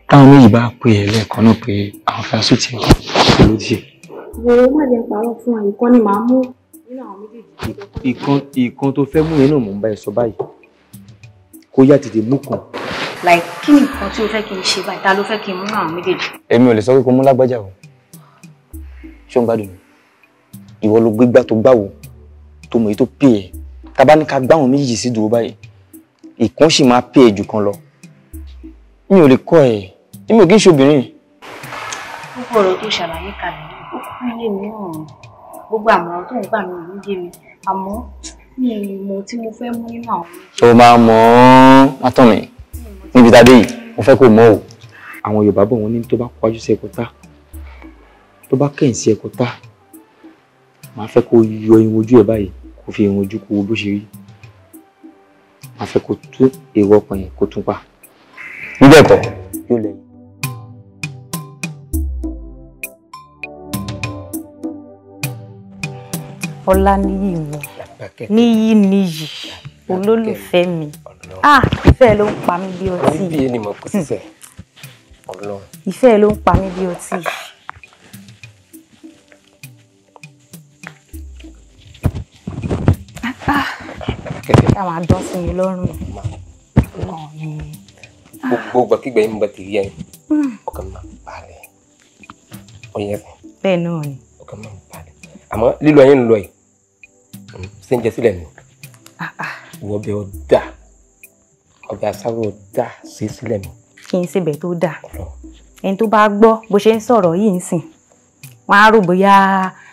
táwọn méjì bá pè é lẹ́ẹ̀kan náà pé àwọn fẹ́ sùn tí ẹ̀ ló ti ṣe? Wo, má jẹ́ parọ́ fún ẹ, ìkan ni màá mú nínú àwọn méjèèjì. Ìkan tó fẹ́ mú yẹn náà mò ń bá ẹ sọ báyìí. Kó yá, tètè mú kan. Like, kí ni nǹkan tí o fẹ́ kí n ṣe báyìí? Ta ló fẹ́ kí n mú àwọn méjèèjì? Èmi ò lè sọ pé kó mú lágbájá o. Ṣé o ń gbádùn mi? Ìwọ ló gbégbá tó gbáwo tó mọ̀ èyí tó pè é. Tá bá ní ká gbá àwọn méjèèjì sí dúró báyìí, ìkan sì máa pè é jù kan lọ. Mi ò lè kọ́ ẹ̀, èmi ò kí ń ṣe obìnrin. Gbogbo ọ̀rọ̀ tó ṣàlàyé kalẹ̀ yìí, ó kúkú yé mi náà. Gbogbo àmọ̀ràn tó ń gbà mí ò yé mi, àmọ́ mi ì mọ̀ tí mo fẹ́ mú nínú àwọn méjèèjì. O máa mọ̀ ọ́n, má tàn mí. Níbi tá a dé yìí, mo fẹ́ kó mọ̀ o. Àwọn Yorùbá bọ̀, wọ́n ní tó bá kọjú sí ẹ̀kọ́ tá, tó bá kẹ̀yìn sí ẹ̀kọ́ tá, màá fẹ́ kó yọ irun ojú ẹ̀ báyìí, kó fi irun ojú kó wo bó ṣe rí. Màá fẹ́ kó tún èrò ọkàn yẹn kó tún pa. Níbẹ̀ kọ́, yóò lẹ́yìn. Ọláníyì mi, níyì níyì, olólùfẹ́ mi. Ah, ìfẹ́ ló ń pa mí bí ọtí. Orí bí ẹni mọ̀ kó sísẹ̀. Ọlọ́run. Ìfẹ́ ló ń pa mí bí ọtí. Ah. Ṣá máa dán sí mi lọ́rùn. Gbogbo ìgbàkigbà yìí mo bá ti rí ẹ, ọkàn mi máa ń balẹ̀. Ọyẹ. Bẹ́ẹ̀ náà ni. Ọkàn mi máa ń balẹ̀. Àmọ́ lílọ yín ń lọ yìí, ṣé ń jẹ sílẹ̀ mi? Ìwọ bẹ ọ dà, ọbẹ̀ àsáró dà sí sílẹ̀ mi. Kí n ṣebẹ̀ tó dà. Ẹni tó bá gbọ́ bó ṣe ń sọ̀rọ̀ yìí ń sìn, wọ́n á rò bóyá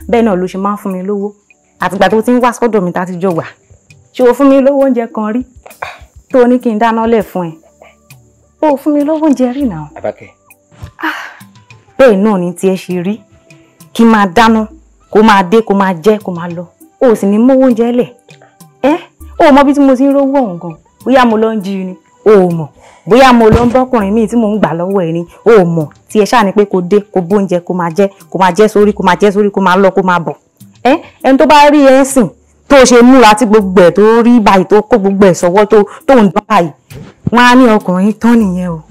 bẹ́ẹ̀ náà ló ṣe máa ń fún mi lówó. Àtìgbà tó ti ń wá sọ́dọ̀ mi tá ti jọ wà. Ṣé o fún mi lówó oúnjẹ kan rí? Tó o ní kí n dáná lẹ̀ fún ẹ. O fún mi lówó oúnjẹ rí náà. Àbákẹ́. Bẹ́ẹ̀ náà ni tiẹ̀ ṣe rí. Kí n máa dáná, kó máa dé, kó máa jẹ, kó máa lọ. O sì ní mówó oúnjẹ lẹ̀. Ẹ́ o mọ bí tí mo ti ń rówó ọ̀hún gan. Bóyá mo lọ ń jí ni, o mọ̀. Bóyá mo lọ ń bọ́kùnrin míì tí mò ń gbà lọ́wọ́ ẹ ni, o mọ̀. Tí ẹ ṣáà ní pé kó dé, kó bóúnjẹ, kó máa jẹ, kó máa jẹ sórí, kó máa jẹ sórí, kó máa lọ, kó máa bọ̀. Ẹ́ ẹni tó bá rí ẹ ń sìn, tó ṣe múra tí gbogbo ẹ̀ tó rí báyìí tó kó gbogbo ẹ̀ sọ́wọ́ tó ń dán báyìí. Wọ́n á ní ọkùnrin tán nìyẹn o.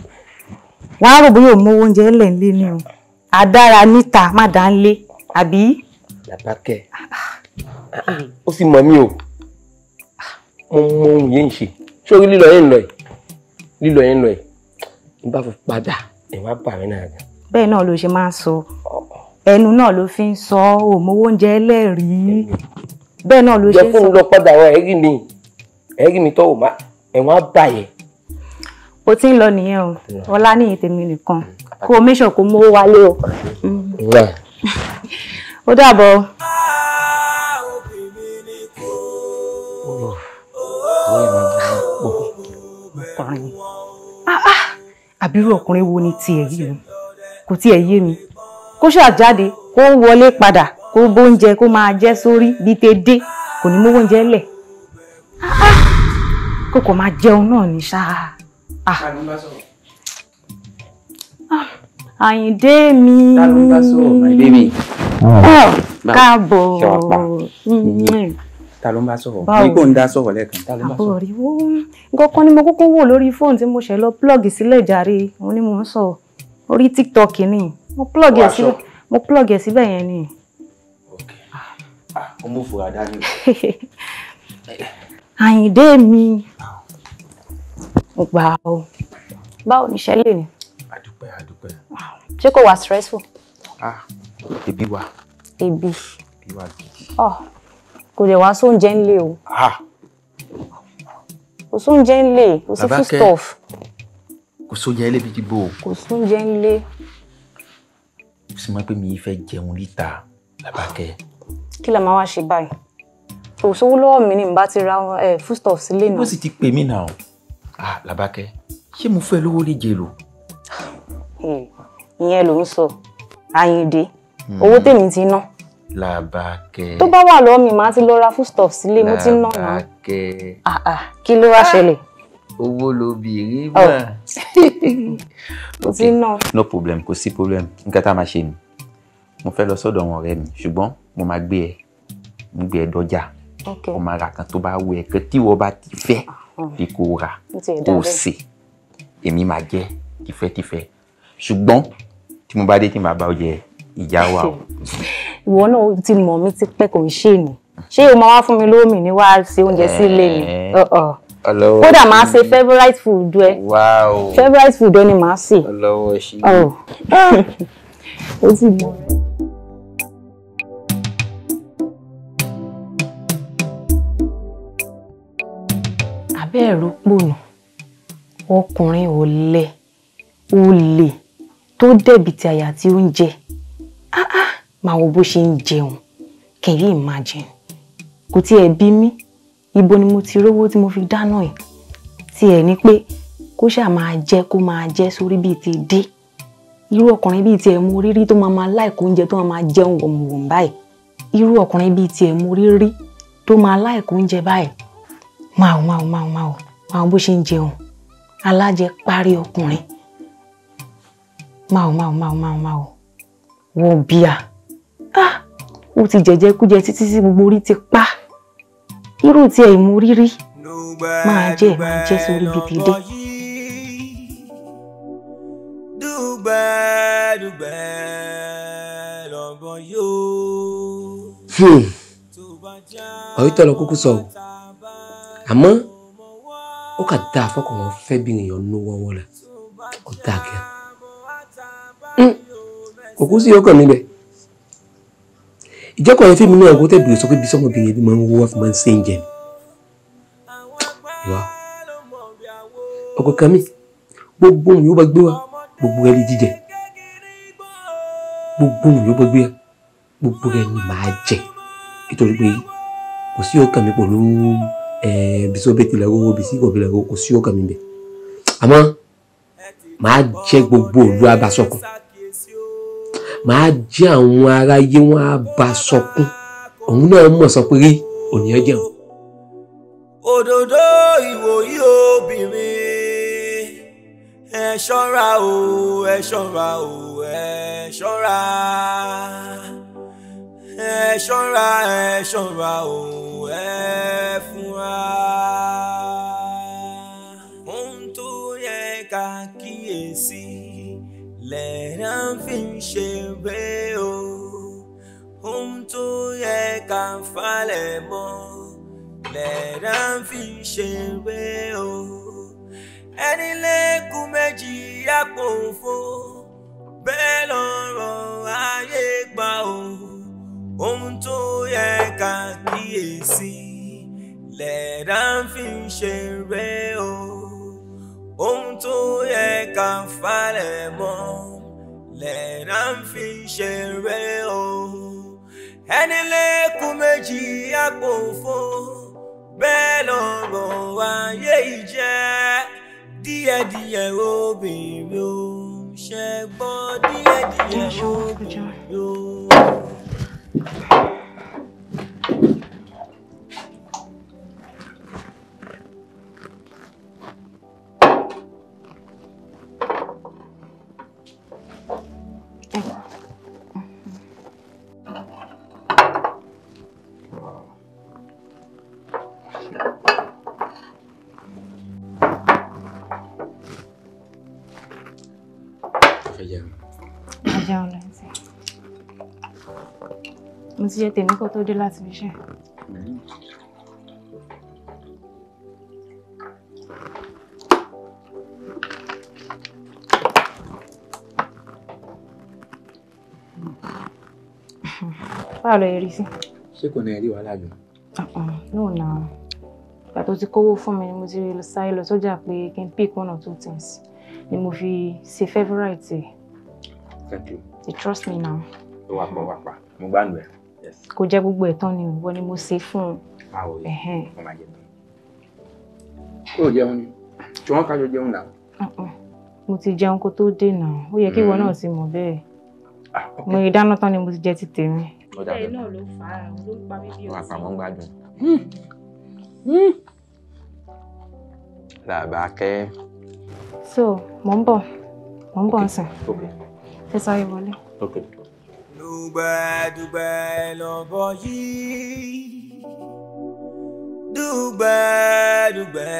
Wọ́n á rò bóyá ò mówó oúnjẹ ńlẹ̀ ńlé ni o. Àdára níta má dá ńlé, àbí? Làbákẹ́, ó sì mọ̀ mí o. Mo mọ ohun yẹn ń ṣe. Ṣé orí lílọ yẹn ń lọ yìí? Lílọ yẹn ń lọ yìí. N bá fi padà, ẹ̀wọ̀n á bà mí náà gan. Bẹ́ẹ̀ náà ló ṣe máa ń sọ. Ẹnu náà ló fi ń sọ ò mówó oúnjẹ ẹlẹ́rìí. Bẹ́ẹ̀ náà ló ṣe ń sọ. Jẹ́ fún mi lọ padà àwọn ẹ̀rí mi. Ẹ̀rí mi tọ́wọ́ má ẹ̀wọ̀n á bà yẹn. O ti ń lọ nìyẹn o. Ọlá ní tèmi nìkan. Kó o méṣàn kó mówó wálé o. Ó dàbọ̀. Ọkùnrin. Àbírú ọkùnrin wo ni tiẹ̀ yìí o? Kò tiẹ̀ yé mi. Kó ṣáà jáde, kó wọlé padà, kó bóúnjẹ, kó máa jẹ sórí bí tedé, kò ní mówó oúnjẹ lẹ̀. Kó kò máa jẹun náà ní ṣáá. Àyìndé mi. Ta ló ń bá sọ̀rọ̀, my baby? Káàbọ̀. Ta ló ń bá sọ̀rọ̀? Ní kò ń dá sọ̀rọ̀ lẹ́ẹ̀kan. Ta ló ń bá sọ̀rọ̀? Àbọ̀ rí wo. Nǹkan kan ni mo kúkú wò lórí fóònù tí mo ṣẹ̀ lọ plug sílẹ̀ jàre. Òun ni mò ń sọ. Orí TikTok ni. Mo plug ẹ̀ síbẹ̀. Mo plug ẹ̀ síbẹ̀ yẹn ni. Ó mú fura dání. Àyìndé mi. Mo gbà o. Báwo ni iṣẹ́ lè ní? Àdúpẹ́, àdúpẹ́. Ṣé kò wà stressful? Ebi wà. Ebi. Ebi wà gidi. Kò dẹ̀ wá sóúnjẹ ńlé o. Kò sóúnjẹ ńlé, kò sí foodstuff. Kò sóúnjẹ ńlé bíi ti bò. Kò sóúnjẹ ńlé. Ó sì mọ̀ pé mi fẹ́ jẹun níta, Làbákẹ́. Kí la máa wá ṣe báyìí? Kò sówó lọ́wọ́ mi ni n bá ti ra foodstuff sílé náà. Bó sì ti pè mí náà. Làbákẹ́, ṣé mo fẹ́ lówó lè jẹ lò? Ìyẹn ló ń sọ, Àyìndé. Owó tèmi ti ná. Làbákẹ́. Tó bá wà lọ́wọ́ mi, màá ti lọ ra foodstuff sílé, mo ti ná náà. Làbákẹ́. Kí ló wá ṣẹlẹ̀? Owó lobìnrin mà. Mo ti ná. No problem, kò sí problem. Nǹkan tá a máa ṣe ni. Mo fẹ́ lọ sọ́dọ̀ àwọn ọ̀rẹ́ mi, ṣùgbọ́n mo máa gbé ẹ. Mo gbé ẹ dọ́jà. Mo máa ra kan tó bá wù ẹ́, kan tí ìwọ bá ti fẹ́ kí kò rà, kò sè. Èmi máa jẹ tìfẹ́tìfẹ́. Ṣùgbọ́n tí mo bá dé tí màá bá ọ jẹ ìjà wa o. Ìwọ náà ti mọ̀ mí ti pẹ́ kò ń ṣe ni. Ṣé o máa wá fún mi lówó mi ní wá ṣe oúnjẹ sí ilé mi? Kódà máa ṣe favourite food ẹ. Favourite food ẹ ni màá sè. Ọlọ́wọ́ ṣí. Ó ti mọ̀. Abẹ́ ẹ̀rọ pònà, ọkùnrin ọ̀lẹ, olè tó dẹ̀bi ti àyà tí ó ń jẹ. Máa wo bó ṣe ń jẹun. Can you imagine? Kò tiẹ̀ bí mi. Ibo ni mo ti rówó tí mo fi dáná ẹ̀? Tí ẹ̀ ní pé kó ṣáà máa jẹ kó máa jẹ sórí bíi ti dé. Irú ọkùnrin bíi tiẹ̀ mo rí rí tó máa máa láìkó oúnjẹ tó máa máa jẹun wọ̀mùwọ̀mù báyìí. Irú ọkùnrin bíi tiẹ̀ mo rí rí tó máa láìkó oúnjẹ báyìí. Máa wò, máa wò, máa wò, máa wò, máa wò bó ṣe ń jẹun. Alájẹ parí ọkùnrin. Máa wò, máa wò, máa wò, máa wò, máa wò. Wọ́n bíà. Ó ti jẹjẹkújẹ títí tí gbogbo orí ti pa. Irú tí ẹ̀ mú rírí. Máa jẹ sórí bíi ti dé. Dùgbẹ́ dùgbẹ́ lọ́bọ̀ yóò. Ọ̀rọ̀ tọ̀lọ̀ kúkú sọ o. Àmọ́ ó kà dáa fọkàn wọn fẹ́ bí èèyàn lówó ọwọ́ la ó dáa kí kò kú sí ọkàn mi bẹ̀. Ìjọkọ̀ yẹn fíìmù náà kó tẹ̀ bìrì sọ pé bí sọmọbìnrin yẹn bí máa ń wọ́ fi máa ń ṣe ń jẹ mi. Ìwà ọkọ̀ kan mi gbogbo òun yóò bá gbé wa gbogbo rẹ lè jíjẹ, gbogbo òun yóò bá gbé wa gbogbo rẹ ni màá jẹ, nítorí pé kò sí ọkàn mi pẹ̀lú bisọ́ bẹ́ẹ̀ tilẹ̀ owó bisí kò bilẹ̀ owó, kò sí ọkàn mi bẹ̀. Àmọ́ màá jẹ gbogbo òlu abasọkun, màá jẹ àwọn aráyé wọn abasọkun, òun náà mọ̀ sọ pé rí ònìyàn jẹun. Òdòdó ìwòyí obìnrin, ẹ ṣọ́ra o, ẹ ṣọ́ra o, ẹ ṣọ́ra, ẹ ṣọ́ra, ẹ ṣọ́ra o, ẹ fúnra. Ohun tó yẹ ká kíyèsí lẹ́ẹ̀dá fi ń ṣeré o, ohun tó yẹ ká falẹ̀ mọ́ lẹ́ẹ̀dá fi ń ṣeré o. Ẹni lẹ́kùn méjì àpò òfo, bẹ́ẹ̀ lọ́rọ̀ ayé gbà o. Ohun tó yẹ ká kíyèsí lẹ́ẹ̀dá fi ń ṣeré o, ohun tó yẹ ká falẹ̀ mọ́ lẹ́ẹ̀dá fi ń ṣeré o. Ẹni lẹ́kùn méjì àpò òfo, bẹ́ẹ̀ lọ́rọ̀ ayé ìjẹ́. Díẹ̀díẹ̀ obìnrin o, ṣe gbọ́ díẹ̀díẹ̀ obìnrin o. Mo ti jẹ tèmi kó tó dé láti fi ṣe. Báwo ló yẹ rí sí? Ṣé kò ní rí wàhálà jù? No na. Ìgbà tó ti kówó fún mi ni mo ti sáré lọ sọ́jà pé kí n pick one or two things ni mo fi ṣe favourite. Thank you. You trust me now. Ó wà pa, ó wà pa. Mo gbádùn ẹ. Kò jẹ gbogbo ẹ̀ tán ni ìwọ ni mo ṣe fún un. Báwo ni mo máa jẹ tán? Kó o jẹun ni, tí wọ́n kájọ jẹun náà. Mo ti jẹun kó tó dé náà, ó yẹ kí ìwọ náà ti mọ̀ bẹ́ẹ̀. Mo ì dáná tán ni mo ti jẹ ti tèmi. Bẹ́ẹ̀ náà ló fà á, ló ń pa mí bí ọtí. Wà á pa mọ́ gbádùn. Làbákẹ́. So, mò ń bọ̀, mò ń bọ̀ nsìn. Fẹ́ sáré wọlé. Okay. Dùgbẹ̀dùgbẹ̀ lọ́bọ̀ yìí, dùgbẹ̀dùgbẹ̀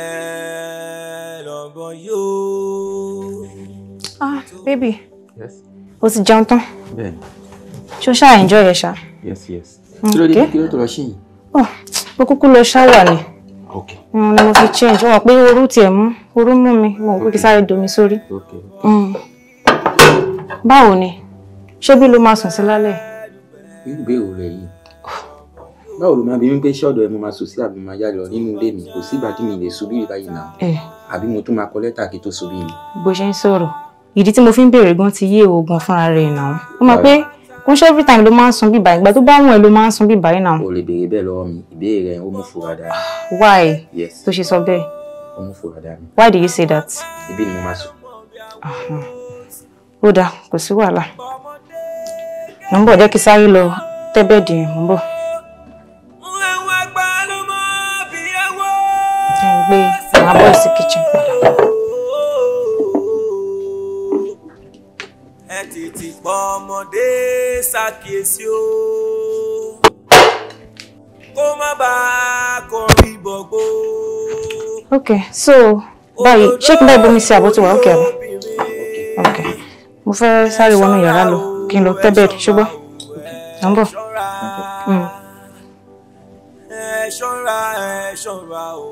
lọ́bọ̀ yóò. Ah, baby. Yes. O ti jẹun tán. Bẹ́ẹ̀ni. Ṣé o ṣáà enjoy ẹ ṣá? Yes, yes. Kí ló dé, kí ló tó lọ ṣí yìí? Oh, mo kúkú lọ ṣáwà ni. Okay. Ni mo fi change. Wọ́n pé orú tiẹ̀ mú, orú mú mi, mo rò pé kí sáré domi sórí. Okay. Báwo ni? Ṣé bí ló máa sùn sí lálẹ́? Irú ìbéèrè rẹ yìí. Báwo ló máa bí mi pé ṣé ọ̀dọ̀ ẹ mo máa sùn sí àbí mo máa jáde lọ nínú ilé mi? Kò sí ìgbà tí mi lè sùn bí báyìí náà. Àbí mo tún máa kọ lẹ́tà kí tó sùn bí mi. Bó ṣe ń sọ̀rọ̀, ìdí tí mo fi ń béèrè gan ti yé oògùn fúnra rẹ̀ náà. Ó mọ̀ pé kò ń ṣe every time ló máa ń sùn bí báyìí, ìgbà tó bá wùn ẹ́ ló máa ń sùn bí báyìí náà. O lè béèrè bẹ́ẹ̀ lọ́wọ́ mi, ìbéèrè rẹ ó mú fura dání. Why? Yes. Tó ṣe sọ bẹ́ẹ̀. Ó mú fura dání. Why do you say that? Ibi ni mo máa sùn. Ó dáa, kò sí wàhálà. Mo ń bọ̀, jẹ́ kí sáré lọ tẹ́ bẹ́ẹ̀dì yẹn, mo ń bọ̀. Ẹ ń gbé màá bọ̀ sí kitchen padà. Ẹ tètè pọ̀ ọmọdé ṣàkíyèsí o, kó má bàa kọrí bọ̀gbó. Ok, so báyìí ṣé kí n bá ibomi sí àbó tí wà ókè àbọ̀? Ok, mo fẹ́ sáré wọnú yàrá lọ kí n lọ tẹ́ bẹ́ẹ̀dì ṣùgbọ́n à ń bọ̀. Ẹ ṣọ́ra, ẹ ṣọ́ra o,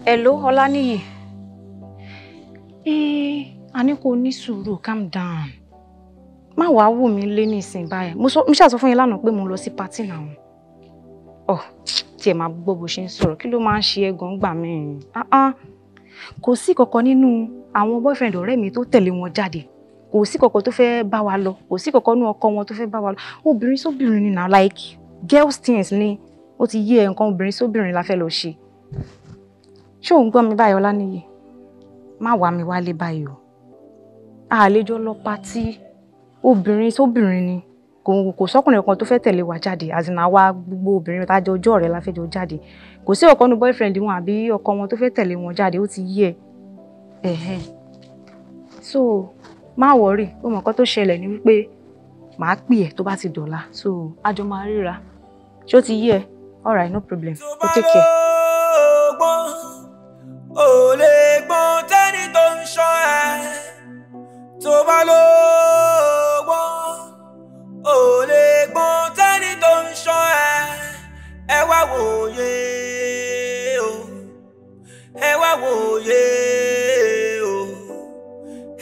Hello, Ọláníyì. A ní kó ní sùúrù, calm down. Má wàá wò mí lé ní ìsìn báyìí. Mo ṣáà sọ fún yín lánàá pé mo lọ sí patí náà. Ọ̀ tí ẹ máa gbọ́ bó ṣe ń sọ̀rọ̀, kí ló máa ń ṣe ẹ̀gàn gbà mí? Kò sí kankan nínú àwọn boyfriend ọ̀rẹ́ mi tó tẹ̀lé wọn jáde. Kò sí kankan tó fẹ́ bá wa lọ. Kò sí kankan nínú ọkọ wọn tó fẹ́ bá wa lọ. Obìnrin sóbìnrin ni now, like girls things ni. Ó ti yé ẹ, nǹkan obìnrin sóbìnrin la fẹ́ lọ ṣe. Ṣé ò ń gbọ́ mi báyìí, Ọláníyì? Má wá mi wálé báyìí o. Àlejò lọ patí, obìnrin sóbìnrin ni. Kò sọ́kùnrin kan tó fẹ́ tẹ̀lé wa jáde, as in àwa gbogbo obìnrin tá a jọ ọjọ́ ọ̀rẹ́ la fẹ́ jọ jáde. Kò sí ọ̀kan nu boyfriend wọn àbí ọkọ wọn tó fẹ́ tẹ̀lé wọn jáde, ó ti yé ẹ. Ẹ̀hẹ́n. So má worry, ó mọ̀ nǹkan tó ṣẹlẹ̀ ni wípé màá pè ẹ́ tó bá ti dọ̀la. So a jọ máa ríra. Ṣé ó ti yé ẹ? All right, no problem. Go take care. Ò lè gbọ́n tẹ́ni tó ń ṣọ́ ẹ. Tó bá lọ́gbọ́n, ò lè gbọ́n tẹ́ni tó ń ṣọ́ ẹ. Ẹ wá wòye o, ẹ wá wòye o,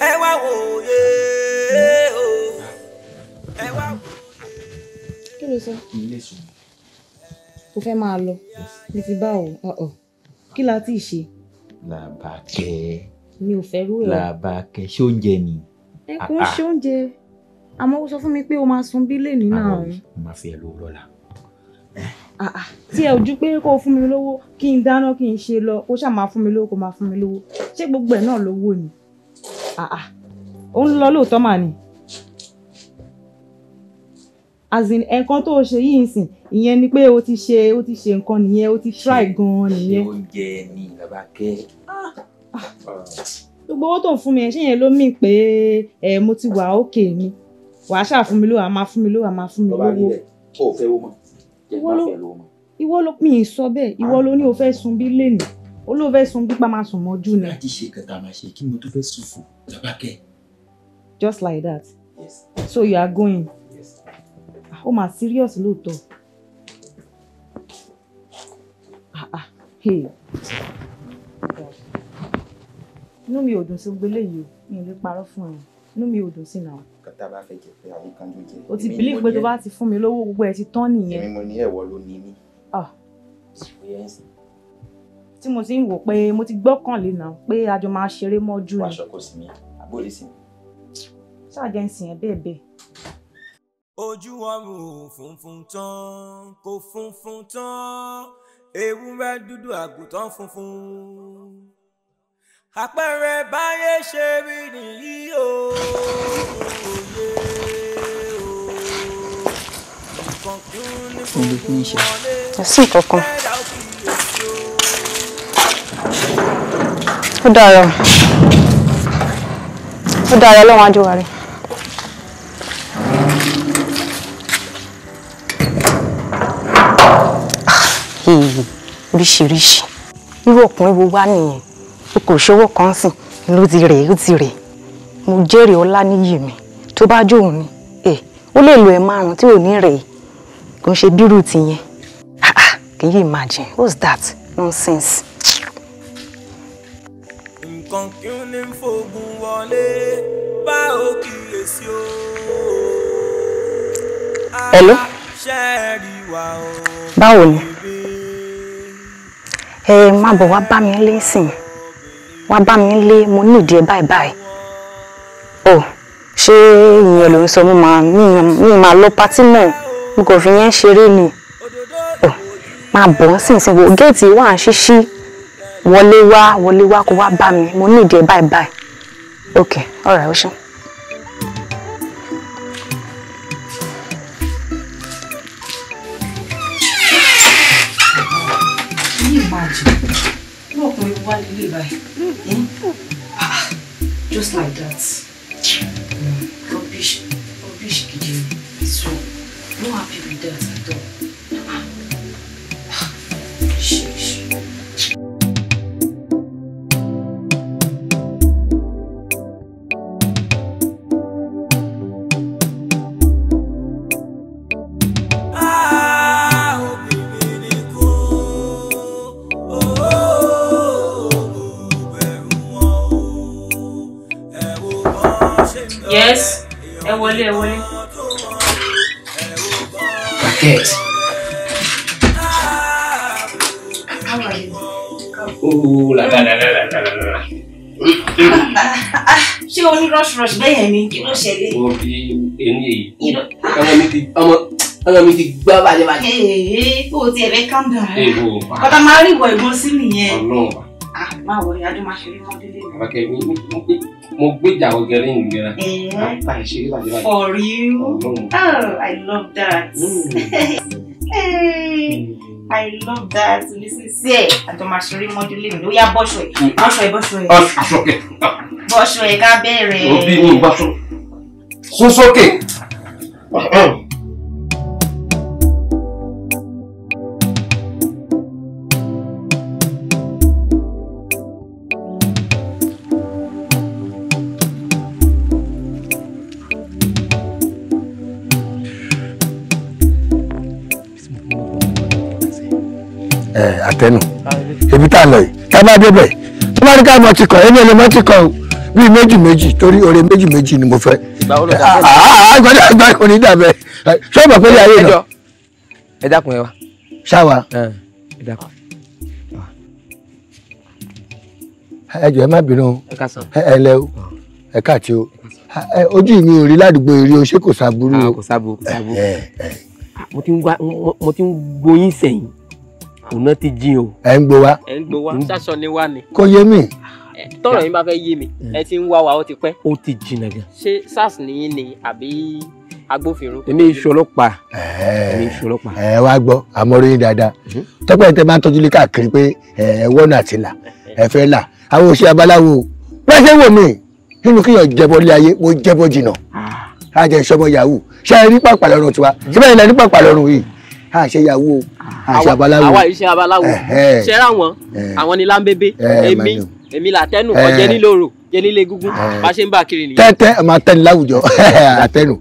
ẹ wá wòye o, ẹ wá wòye. Kí ló sọ? Ilé sùn. O fẹ́ máa lọ? Mi ti bá o. Kí la ti ṣe? Làbákẹ́. Mi ò fẹ́ rú ẹ̀. Làbákẹ́, ṣé oúnjẹ ni? Ẹ kò ń ṣe oúnjẹ. Àmọ́ ó sọ fún mi pé o máa sun bí lẹ́ni náà. Àwọn mo máa fi ẹ lówó lọ́la. Tí ẹ ò ju pé kó o fún mi lówó kí n dáná kí n ṣe lọ, kó ṣáà máa fún mi lówó, kó máa fún mi lówó. Ṣé gbogbo ẹ̀ náà lówó ni? Ó ń lọ lóòótọ́ mà ni. As in, nǹkan tó o ṣe yìí nsìn, ìyẹn ni pé o ti ṣe nǹkan nìyẹn, o ti try gan-an nìyẹn. Ṣé oúnjẹ ni, Làbákẹ́? Gbogbo owó tó ń fún mi ẹ, ṣé yẹn ló mì pé ẹ mo ti wà ókè ni? Wàá ṣáà fún mi lówó, a máa fún mi lówó, a máa fún mi lówó. O ò fẹ́ owó mọ́. Jẹ́ má fẹ́ lówó mọ́. Ìwọ ló mi ì sọ bẹ́ẹ̀, ìwọ ló ní o fẹ́ sun bí lénìí. O ló fẹ́ sun bí pa máa sùn mọ́jú ni. Láti ṣe kẹta máa ṣe, kí ni mo tó fẹ́ sùn fún, Làbákẹ́? Just like that. Yes. So you are going. Yes. Ó máa serious lóòótọ́. Hey. Inú mi ò dùn sí gbogbo eléyìí o, mi ò lè parọ́ fún ẹ. Inú mi ò dùn sí náà. Kàtà bá fẹ́ jẹ pé àwọn kan ló jẹ. O ti believe pé tó bá ti fún mi lówó gbogbo ẹ ti tán nìyẹn. Èmi mo ní ẹ̀wọ̀ ló ní mí. Tí mo ti ń wò pé mo ti gbọ́kànlé náà pé a jọ máa ṣeré mọ́jú ni. Wàá ṣọkọ sí mi, àbó lè sìn. Ṣáà jẹ́ ń sìn ẹ́ bẹ́ẹ̀ bẹ́ẹ̀. Ojú ọrùn funfun tán, kò funfun tán, ewúrẹ́ dúdú àgùntàn funfun. Àpẹẹrẹ báyé ṣe rí nìyí o, òye o. Nǹkan kún ní funfun wọlé. Kò sí nǹkan kan. Ó dára. Ó dára, Ọlọ́run á jẹ́ wa rí. Oríṣiríṣi irú ọkùnrin wo wá nìyẹn? O kò ṣòwò kan sìn ló ti rè, ó ti rè. Mo jẹ́rìí Ọláníyì mi, tó bá jóun ni ó lè lo ẹ̀ márùn tí ò ní rè, kò ń ṣe bírù tìyẹn. Can you imagine? What's that nonsense? Nǹkan kí n ní fògùn wọlé bá ò kíyèsí o. Hello? Báwo ni? Ẹ má bọ̀ wá bá mi lé sìn. Wá bá mi lé, mo ní ìdí ẹ báyìí báyìí. Oh, ṣé ìyẹn ló ń sọ? Mo máa mi máa lọ patí mọ́. Mo kàn fi yẹn ṣeré ni. Oh, máa bọ̀ ń sìn sìn wo géètì wà ń ṣíṣí. Wọlé wá, wọlé wá kó wá bá mi. Mo ní ìdí ẹ báyìí báyìí. Okay, all right, ó ṣé. Imagine. Irú ọkùnrin wá lélẹ̀ báyìí. Just like that. Rubbish, rubbish gidi. So, no happy with that at all. Sheesh. Ah, obìnrin ni kú. Oh, oh, oh. Yes, ẹ wọlé, ẹ wọlé. Bucket. How are you? Oh, la la la la la la la. Ṣé o ní rush rush bẹ́ẹ̀ yẹn ni? Kí ló ṣẹlẹ̀? Mo fi eyín èyí. Ọmọ mi ti gbá bàjẹ́ bàjẹ́. Ee, kó o tiẹ̀ fẹ́ calm down. Èèwọ̀. Bàtà máa rí ìwọ ìbọn sí nìyẹn. Ọlọ́run. Ah, máa wọlé, adé máa ṣeré mọ́ délé mi. Àbákẹ́ mo gbéjà ọgẹrẹ yìí gẹ́ra. Bá a ṣeré bàjẹ́ bàjẹ́. For you? Oh, I love that. Hey, I love that. Listen, see, àjọ máa ṣeré mọ́ délé mi. Ó yá bọ́ṣọ ẹ̀. Bọ́ṣọ ẹ̀, bọ́ṣọ ẹ̀. Aṣọ kẹ̀. Bọ́ṣọ ẹ̀ ká bẹ̀rẹ̀. Òbí mi bọ́ṣọ. Sún sókè. Àtẹnu ibi tá a lọ yìí tá a bá débẹ̀ tó bá ní ká mọ ti kọ ẹni ẹni mọ ti kọ o bíi méjì méjì torí oore méjì méjì ni mo fẹ́. Àgbàdo àgbà kò ní dàbẹ̀ ṣé o mọ̀ pé ní ayé náà. Ẹ dákun ẹ wá. Ṣáwa. Ẹ dákun. Ẹ jọ̀ọ́ ẹ má bínú o, ẹ lẹ o, ẹ káàtì o, ojú mi ò rí ládùúgbò eré o, ṣé kò sábúrú o? Kò sábúrú, kò sábúrú. Mo ti ń gboyún sẹ́yìn. Ọ̀nà ti jìn o. Ẹ ń gbó wa. Ẹ ń gbó wa, ṣaṣọ ni wá ni. Kò yé mi. Tọ́rọ̀ yín bá fẹ́ yé mi, ẹ ti ń wá wa ó ti pẹ́. Ó ti jìnnà gan. Ṣé SARS nìyí ni àbí agbófinró? Èmi iṣu ọlọ́pàá. Èmi iṣu ọlọ́pàá. Ẹ wá gbọ́, àmọ́rí yín dáadáa. Tọ́pẹ́ tẹ máa ń tọ́jú lé káàkiri pé ẹ wọ́nà àti là, ẹ fẹ́ là. Àwọn òṣèré abaláwo bẹ́ẹ̀ ṣe wò mí nínú kíyàn jẹbọ lé ayé, mo jẹbọ jìnnà. A jẹ ìṣọmọ yahoo. Ṣé ẹ rí pàpà lọ́rùn tiwa? Ṣé bẹ́ẹ̀ ni ẹ rí pàpà lọ́rùn yìí? A ṣe yahoo, a ṣe abaláwo. Àwa iṣẹ́ abaláwo. Ṣe ra wọn, àwọn ni lámbébé, èmi làtẹ́nu, ọ̀jẹ̀ nílòrò, jẹ́ nílé gúngún, bá ṣe ń bá kiri nìyẹn. Tẹ́tẹ́ máa tẹ́ni láwùjọ, àtẹ́nu.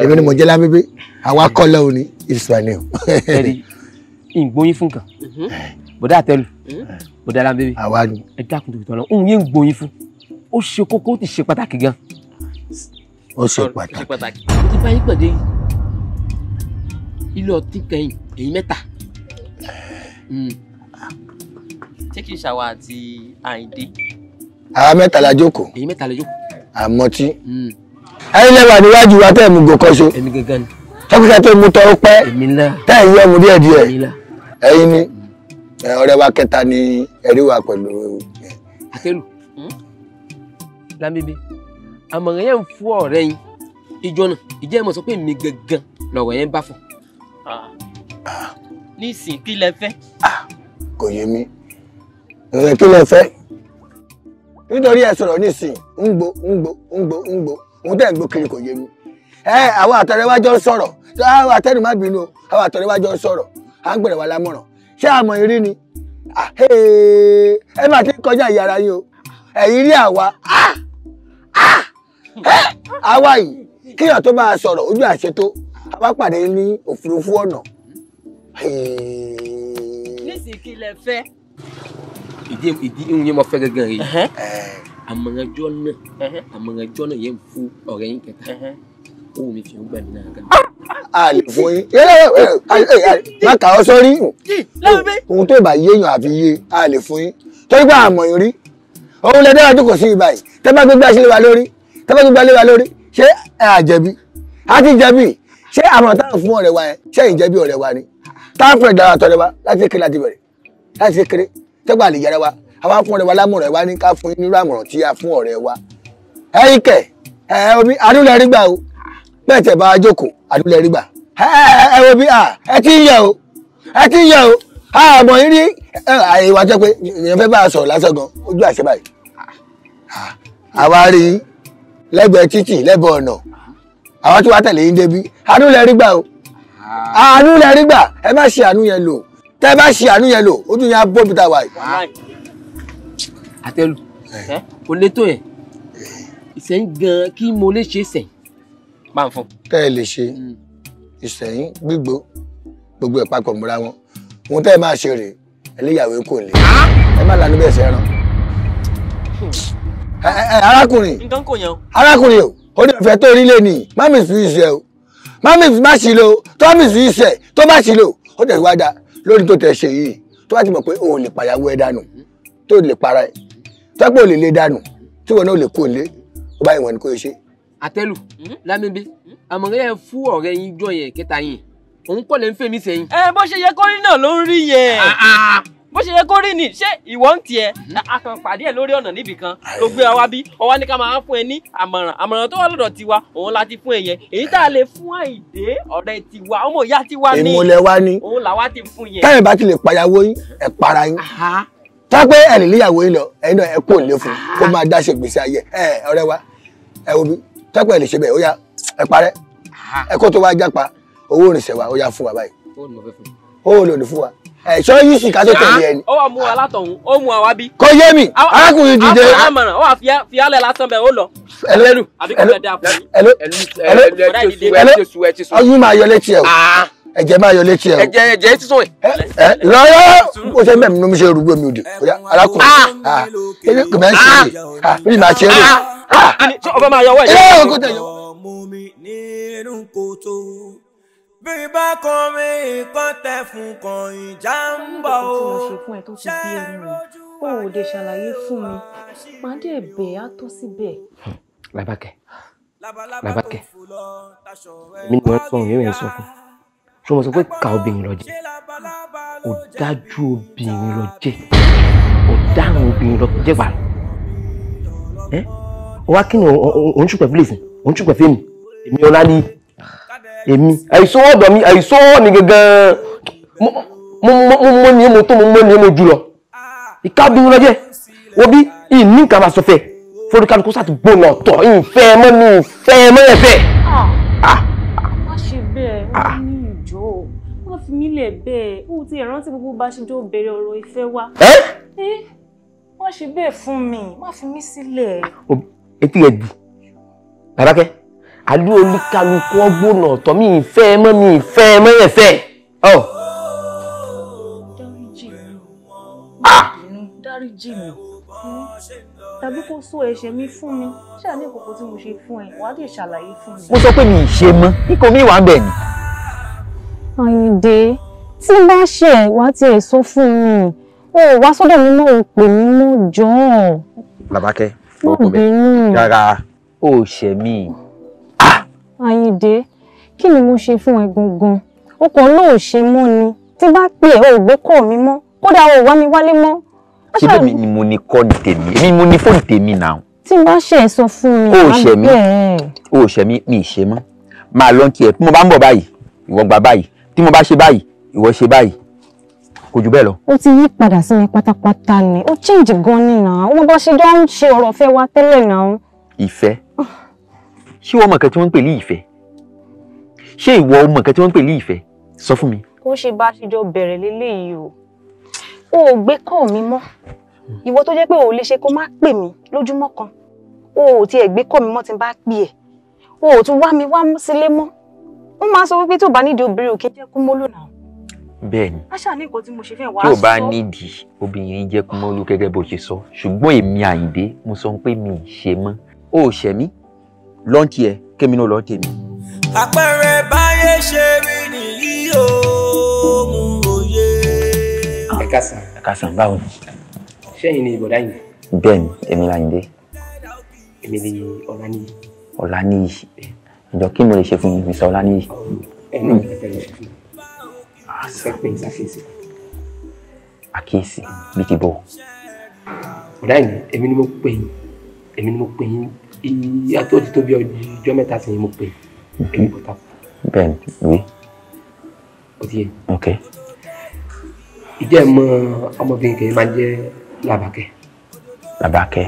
Èmi ni mo jẹ́ lámbébé, àwa kọ́lẹ́ òní, ìsúwàní o. Ẹ̀rí, ìgbóyin fún kan, bọ̀dá àtẹ́lu, bọ̀dá lámbébé. Àwa ni. Ẹ dákun tó tọ̀ lọ, òun yẹn ń gbóyin fún, ó ṣe kókó, ó ti ṣe pàtàkì gan. Ó ṣe pàtàkì. Mo ti bá yín pàdé yìí. Ilé ọtí kẹyìn èyí mẹ́ta. Ṣé kìí ṣàwa àti Àyìndé? Àwa mẹ́ta la jókòó. Èyí mẹ́ta la jókòó. Àmọ́ tí. Ẹ̀yin lẹ́wà níwájú wa tẹ́ ẹ̀ mú gòkọ́ ṣo. Èmi gangan ni. Tọ́kítà tó mú tọ́ ó pẹ́. Èmi náà. Tẹ́ ẹ̀ yọ mu díẹ̀ díẹ̀. Èmi náà. Ẹ̀yin ni ọ̀rẹ́ wa kẹta ni ẹ̀rí wa pẹ̀lú. Àtẹ́lù. Lámbébé, àmọ̀ràn yẹn ń fún ọ̀rẹ́ yín. Ìjọ náà, ìjẹ́ ìmọ̀ sọ pé èmi gangan lọ̀rọ̀ yẹn bá fọ̀. Nísìn kí lẹ fẹ́? Kò yé mi. Kí lẹ fẹ́? Nítorí ẹ sọ̀rọ̀ nísìn, ń gbó ń gbó ń gbó ń gbó, òun tẹ̀ ń gbó kiri kò yé mi. Ẹ àwọn àtọ̀rẹ́wájọ́ ń sọ̀rọ̀, àwọn àtẹnu má bínú o, àwọn àtọ̀rẹ́wájọ́ ń sọ̀rọ̀, à ń gbẹ̀rẹ̀ wá lámọ̀ràn. Ṣé àmọ̀ ìrí ni? Ẹ má ti kọjá ìyá ara yín o. Ẹ̀yin rí àwa. Àwa yìí, kíyàn tó bá a sọ̀rọ̀ ojú àṣẹ tó, àwa pàdé ní òfurufú ọ̀nà. Nísìn kí lẹ fẹ́? Ìdí ìhun yẹn mo fẹ́ gangan rèé. Àmọ̀rànjọ́ náà yẹn ń fún ọ̀rẹ́ yín kẹta. Ó wù mí fi ń gbà mí náà gan. A lè fún yín. Má kà ọ́ sórí. Ohun tó bá yéèyàn àfi yé, a lè fún yín. Torí pé àmọ̀ yín rí. Òun lè dára jókòó sí ibà yìí. Tẹ́ bá gbégbá sílé wa lórí. Tẹ́ bá gbégbá lé wa lórí. Ṣé ẹ àjẹbí? A ti jẹ̀bi. Ṣé àmọ̀ táwọn fún ọ̀rẹ́ wa yẹn? Ṣé ìjẹ̀bi ọ̀rẹ́ wa ni? Táwọn fún ẹ̀dá àtọ̀rẹ́ wa láti kékeré láti bẹ̀rẹ̀. Láti kékeré. Tẹ́gbà lè yára wa. Àwa fún ọ̀rẹ́ wa lámọ̀ràn wa ní ká fún yín nírú àmọ̀ràn tí a fún ọ̀rẹ́ wa. Ẹ̀yin kẹ̀, ẹ omi adúlẹ̀ rí gbà o. Bẹ́ẹ̀ tẹ̀ bá a jókòó, adúlẹ̀ rí gbà. Ẹ wo bí ẹ ti ń yẹ o. Ẹ ti ń yẹ o. Àmọ̀ yín rí àìwá jẹ́ pé èèyàn fẹ́ bá a sọ̀rọ̀ lásán gan, ojú àṣẹ báyìí. Àwa rí yín lẹ́gbẹ̀ẹ́ títì lẹ́bọ̀ ọ̀nà. Àwọn tí wàá tẹ̀lé yín débi. Àánú lẹ rí gbà o. Àánú lẹ rí gbà. Ẹ má ṣe àánú yẹn lò. Tẹ́ bá ṣe àánú yẹn lò, ojú yẹn á bó bí ta wà yìí. Àtẹ́lù, kò lè tó yẹn. Ìsẹ̀yìn gan kí mo lè ṣe sẹ̀yìn. Máa ń fún. Tẹ́ ẹ lè ṣe ìsẹ̀yìn gbígbó gbogbo ẹ̀ papọ̀ mọ́ra wọn. Ohun tẹ́ ẹ máa ṣe rèé, ẹlẹ́yàwó kò lè. Ẹ má lànà bẹ́ẹ̀ sẹ́ran. Arákùnrin. Nǹkan kò yẹn o. Arákùnrin o, ó ní ìfẹ́ tó rí lé ní má mi sùn ìṣe o. Má mi má sì lò tó má mi sùn ìṣe tó má sì lò ó tẹ̀ wá da lórí tó tẹ̀ ṣe yìí tó bá ti mọ̀ pé o ò lè pàyàwó ẹ dànù tó lè para ẹ tó pé o lè lé dànù tí wọn náà lè kó lé ó bá ìwọ̀n ni kò ṣe. Àtẹlù Lámíbí àmọ̀rẹ́ ẹ fún ọ̀rẹ́ yín jọ yẹn kẹta yín òun kọ́ lè ń fèmí sẹ́yìn. Ẹ bó ṣe yẹ kó rí náà ló ń rí yẹn. Bó ṣe yẹ kó rí ni ṣé ìwọ ń tiẹ̀ a kàn pàdé ẹ lórí ọ̀nà níbì kan ló gbé wa bí ọwá ní ká máa fún ẹ ní àmọ̀ràn àmọ̀ràn tó wà lọ́dọ̀ tiwa òun la ti fún ẹ yẹn èyí tá a lè fún Àyìndé ọ̀rẹ́ tiwa ọmọ ìyá tiwa ní ìmùlẹ̀ wa ní òun làwa ti fún yẹn. Táyà bá ti lè pàyàwó yín ẹ para yín tápẹ́ ẹ lè léyàwó yín lọ ẹ̀yin náà ẹ kó lè fún kó máa dá ṣe gbèsè ayé ẹ ọ̀rẹ́ wa ẹ wo bí tápẹ́ ẹ lè ṣe bẹ́ẹ̀ ó yá ẹ parẹ́ ẹ kó tó wá jápa owó ìrìnsẹ̀ wa ó yá fún wa báyìí owó lòdì fún wa ẹ̀ṣọ́ yìí sì ká tó tẹ̀lé ẹni. Ó wà mú wa látọ̀hún ó mú wa wá bí. Kò yé mi arákùnrin dìde. Àmọ̀ràn ó wà fi alẹ́ lásán bẹ́ẹ̀ ó lọ. Ẹlẹ́nu àbí kò fẹ́ dáa fún yín. Ẹlú ọyún máa yọ létí ẹ o ẹ̀jẹ̀ máa yọ létí ẹ o. Ẹ̀jẹ̀ ti sùn ẹ̀. Ẹ lọ́yọ́ ó ṣe mẹ́rin ló ń ṣe rúgbó mi òdì arákùnrin ẹni kò máa ń ṣe é bí màá ṣe é rè. Ọba máa yọwọ́ ẹ̀. Bí bá kan mi kan tẹ fún kan ìjà ń bọ̀ o. Tí mo ṣe fún ẹ tó ti bí ẹnu rẹ, o ò lè ṣàlàyé fún mi. Màá dẹ̀ bẹ̀ á tó síbẹ̀. Làbákẹ́, Làbákẹ́, èmi ni wọ́n sọ òun yóò sọ fún. Ṣé mo sọ pé ká obìnrin lọ jẹ? Ọ̀dájú obìnrin lọ jẹ. Ọ̀daràn obìnrin lọ jẹ gbà. Ẹ́ wá kí ni òun ṣùpẹ̀ fílẹ̀sì, òun ṣùpẹ̀ fẹ́mi, èmi ọlá ní èmi àìsówó ọ̀dọ̀ mi àìsówó mi gangan mo ní mo tó mo ní mo jù lọ ìka bí lọ́jẹ́ wo bí ìní nǹkan máa sọ fẹ́ foríkálukú sáà ti gbóná ọ̀tọ̀ ìfẹ́ mọ́ mi ìfẹ́ mọ́ ẹ̀fẹ́. Má ṣe bẹ́ẹ̀ ó ní ìjọ wọ́n fi mí lẹ̀ bẹ́ẹ̀ ó ti rántí gbogbo bá ṣe jọ bẹ̀rẹ̀ ọ̀rọ̀ ìfẹ́ wa. Má ṣe bẹ́ẹ̀ fún mi má fi mí sílẹ̀. Etí ẹ̀ di Làbákẹ́ àlú olúkálukú ọgbọ́nà ọ̀tọ̀ mi ìfẹ́ mọ́ mi ìfẹ́ mọ́ ẹ̀fẹ́. Dáríjì mi má bínú dáríjì mi tàbí kó sọ ẹ̀ṣẹ̀ mi fún mi ṣáà ní ìkòkò tí mo ṣe fún ẹ wàá lè ṣàlàyé fún mi. Mo sọ pé mi ì ṣe mọ́ kíkọ mi wà ń bẹ̀ ni. Àyìndé tí bá ṣe ẹ wàá tiẹ̀ sọ fún mi o ò wá sọ́dọ̀ mi mọ́ ò pè mí mọ́ jọ̀ọ́. Làbákẹ́ ọkọ mi rárá o ò ṣẹ̀ mí. Àyìndé kí ni mo ṣe fún ẹ gangan o kàn lóò ṣe mọ́ ni tí bá pè ẹ́ ò gbé kọ́ mi mọ́ kódà o ò wá mi wálé mọ́. Ṣé bẹ́ẹ̀ ni mo ní kọ́ ní tèmi èmi mo ní fóònù tèmi náà. Tí bá ṣe ẹ sọ fún mi o ò ṣẹ̀ mí o ò ṣẹ̀ mí mi ì ṣe mọ́ máa lọ kí ẹ tí mo bá ń bọ̀ báyìí ìwọ gbà báyìí tí mo bá ṣe báyìí ìwọ ṣe báyìí kò jù bẹ́ẹ̀ lọ. Ó ti yí padà sí mi pátápátá ni ó change gan ni náà wọ́n bá ṣe jọ ń ṣe ọ̀rọ̀ fẹ́ wa tẹ́lẹ̀ náà. Ìfẹ́ ṣé ìwọ mọ̀ nǹkan tí wọ́n ń pè ní ìfẹ́? Ṣé ìwọ mọ̀ nǹkan tí wọ́n ń pè ní ìfẹ́? Sọ fún mi. Kó ṣe bá ṣe jọ bẹ̀rẹ̀ léléyìí o ò gbé kọ́ mi mọ́ ìwọ tó jẹ́ pé o ò lè ṣe kó má pè mí lójúmọ́ kan o ò tiẹ̀ gbé kọ́ mi mọ́ tí n bá pè ẹ́ o ò tún wá mi wá sílé mọ́ ó máa sọ wípé tí ò bá nídìí obìnrin ò kí jẹ́ kú mólú náà. Bẹ́ẹ̀ni aṣáà ní nǹkan tí mo ṣe fẹ́ wàá tí sọ. ò bá nídìí obìnrin jẹ́ kú mólú gẹ́gẹ́ bó ṣe sọ ṣùgbọ́n èmi Àyìndé mo sọ pé mi ì ṣe mọ́ o ò ṣẹ̀ mí lọ́ntì ẹ kémi náà lọ́ọ́ tèmi. Àpẹẹrẹ báyé ṣe rí nìyí o mú òye. Ẹ káàsán. Ẹ káàsán báwo ni. Ṣẹ́yìn ni ìbọ̀dá yìí. Bẹ́ẹ̀ni èmi l'Àyìndé. Èmi ni Ọláníyì. Ọláníyì ìjọ kí mo lè ṣe fún yín Mr. Ọláníyì. Ẹ náà ní ẹ̀fẹ̀ lè ṣe fún mi. Fẹ́ pè ní sàkíyèsí. Àkíyèsí bí ti bò. Bọ̀dá yìí èmi ni mo pè yín èmi ni mo pè yín ìyá tó ti tó bí ọjọ́ mẹ́ta sẹ́yìn mo pè èmi bọ̀tà. Bẹ́ẹ̀ni wí. Ó ti yé. Ok. Ìjẹ́ ẹ mọ ọmọbìnrin kìí máa ń jẹ́ Làbákẹ́. Làbákẹ́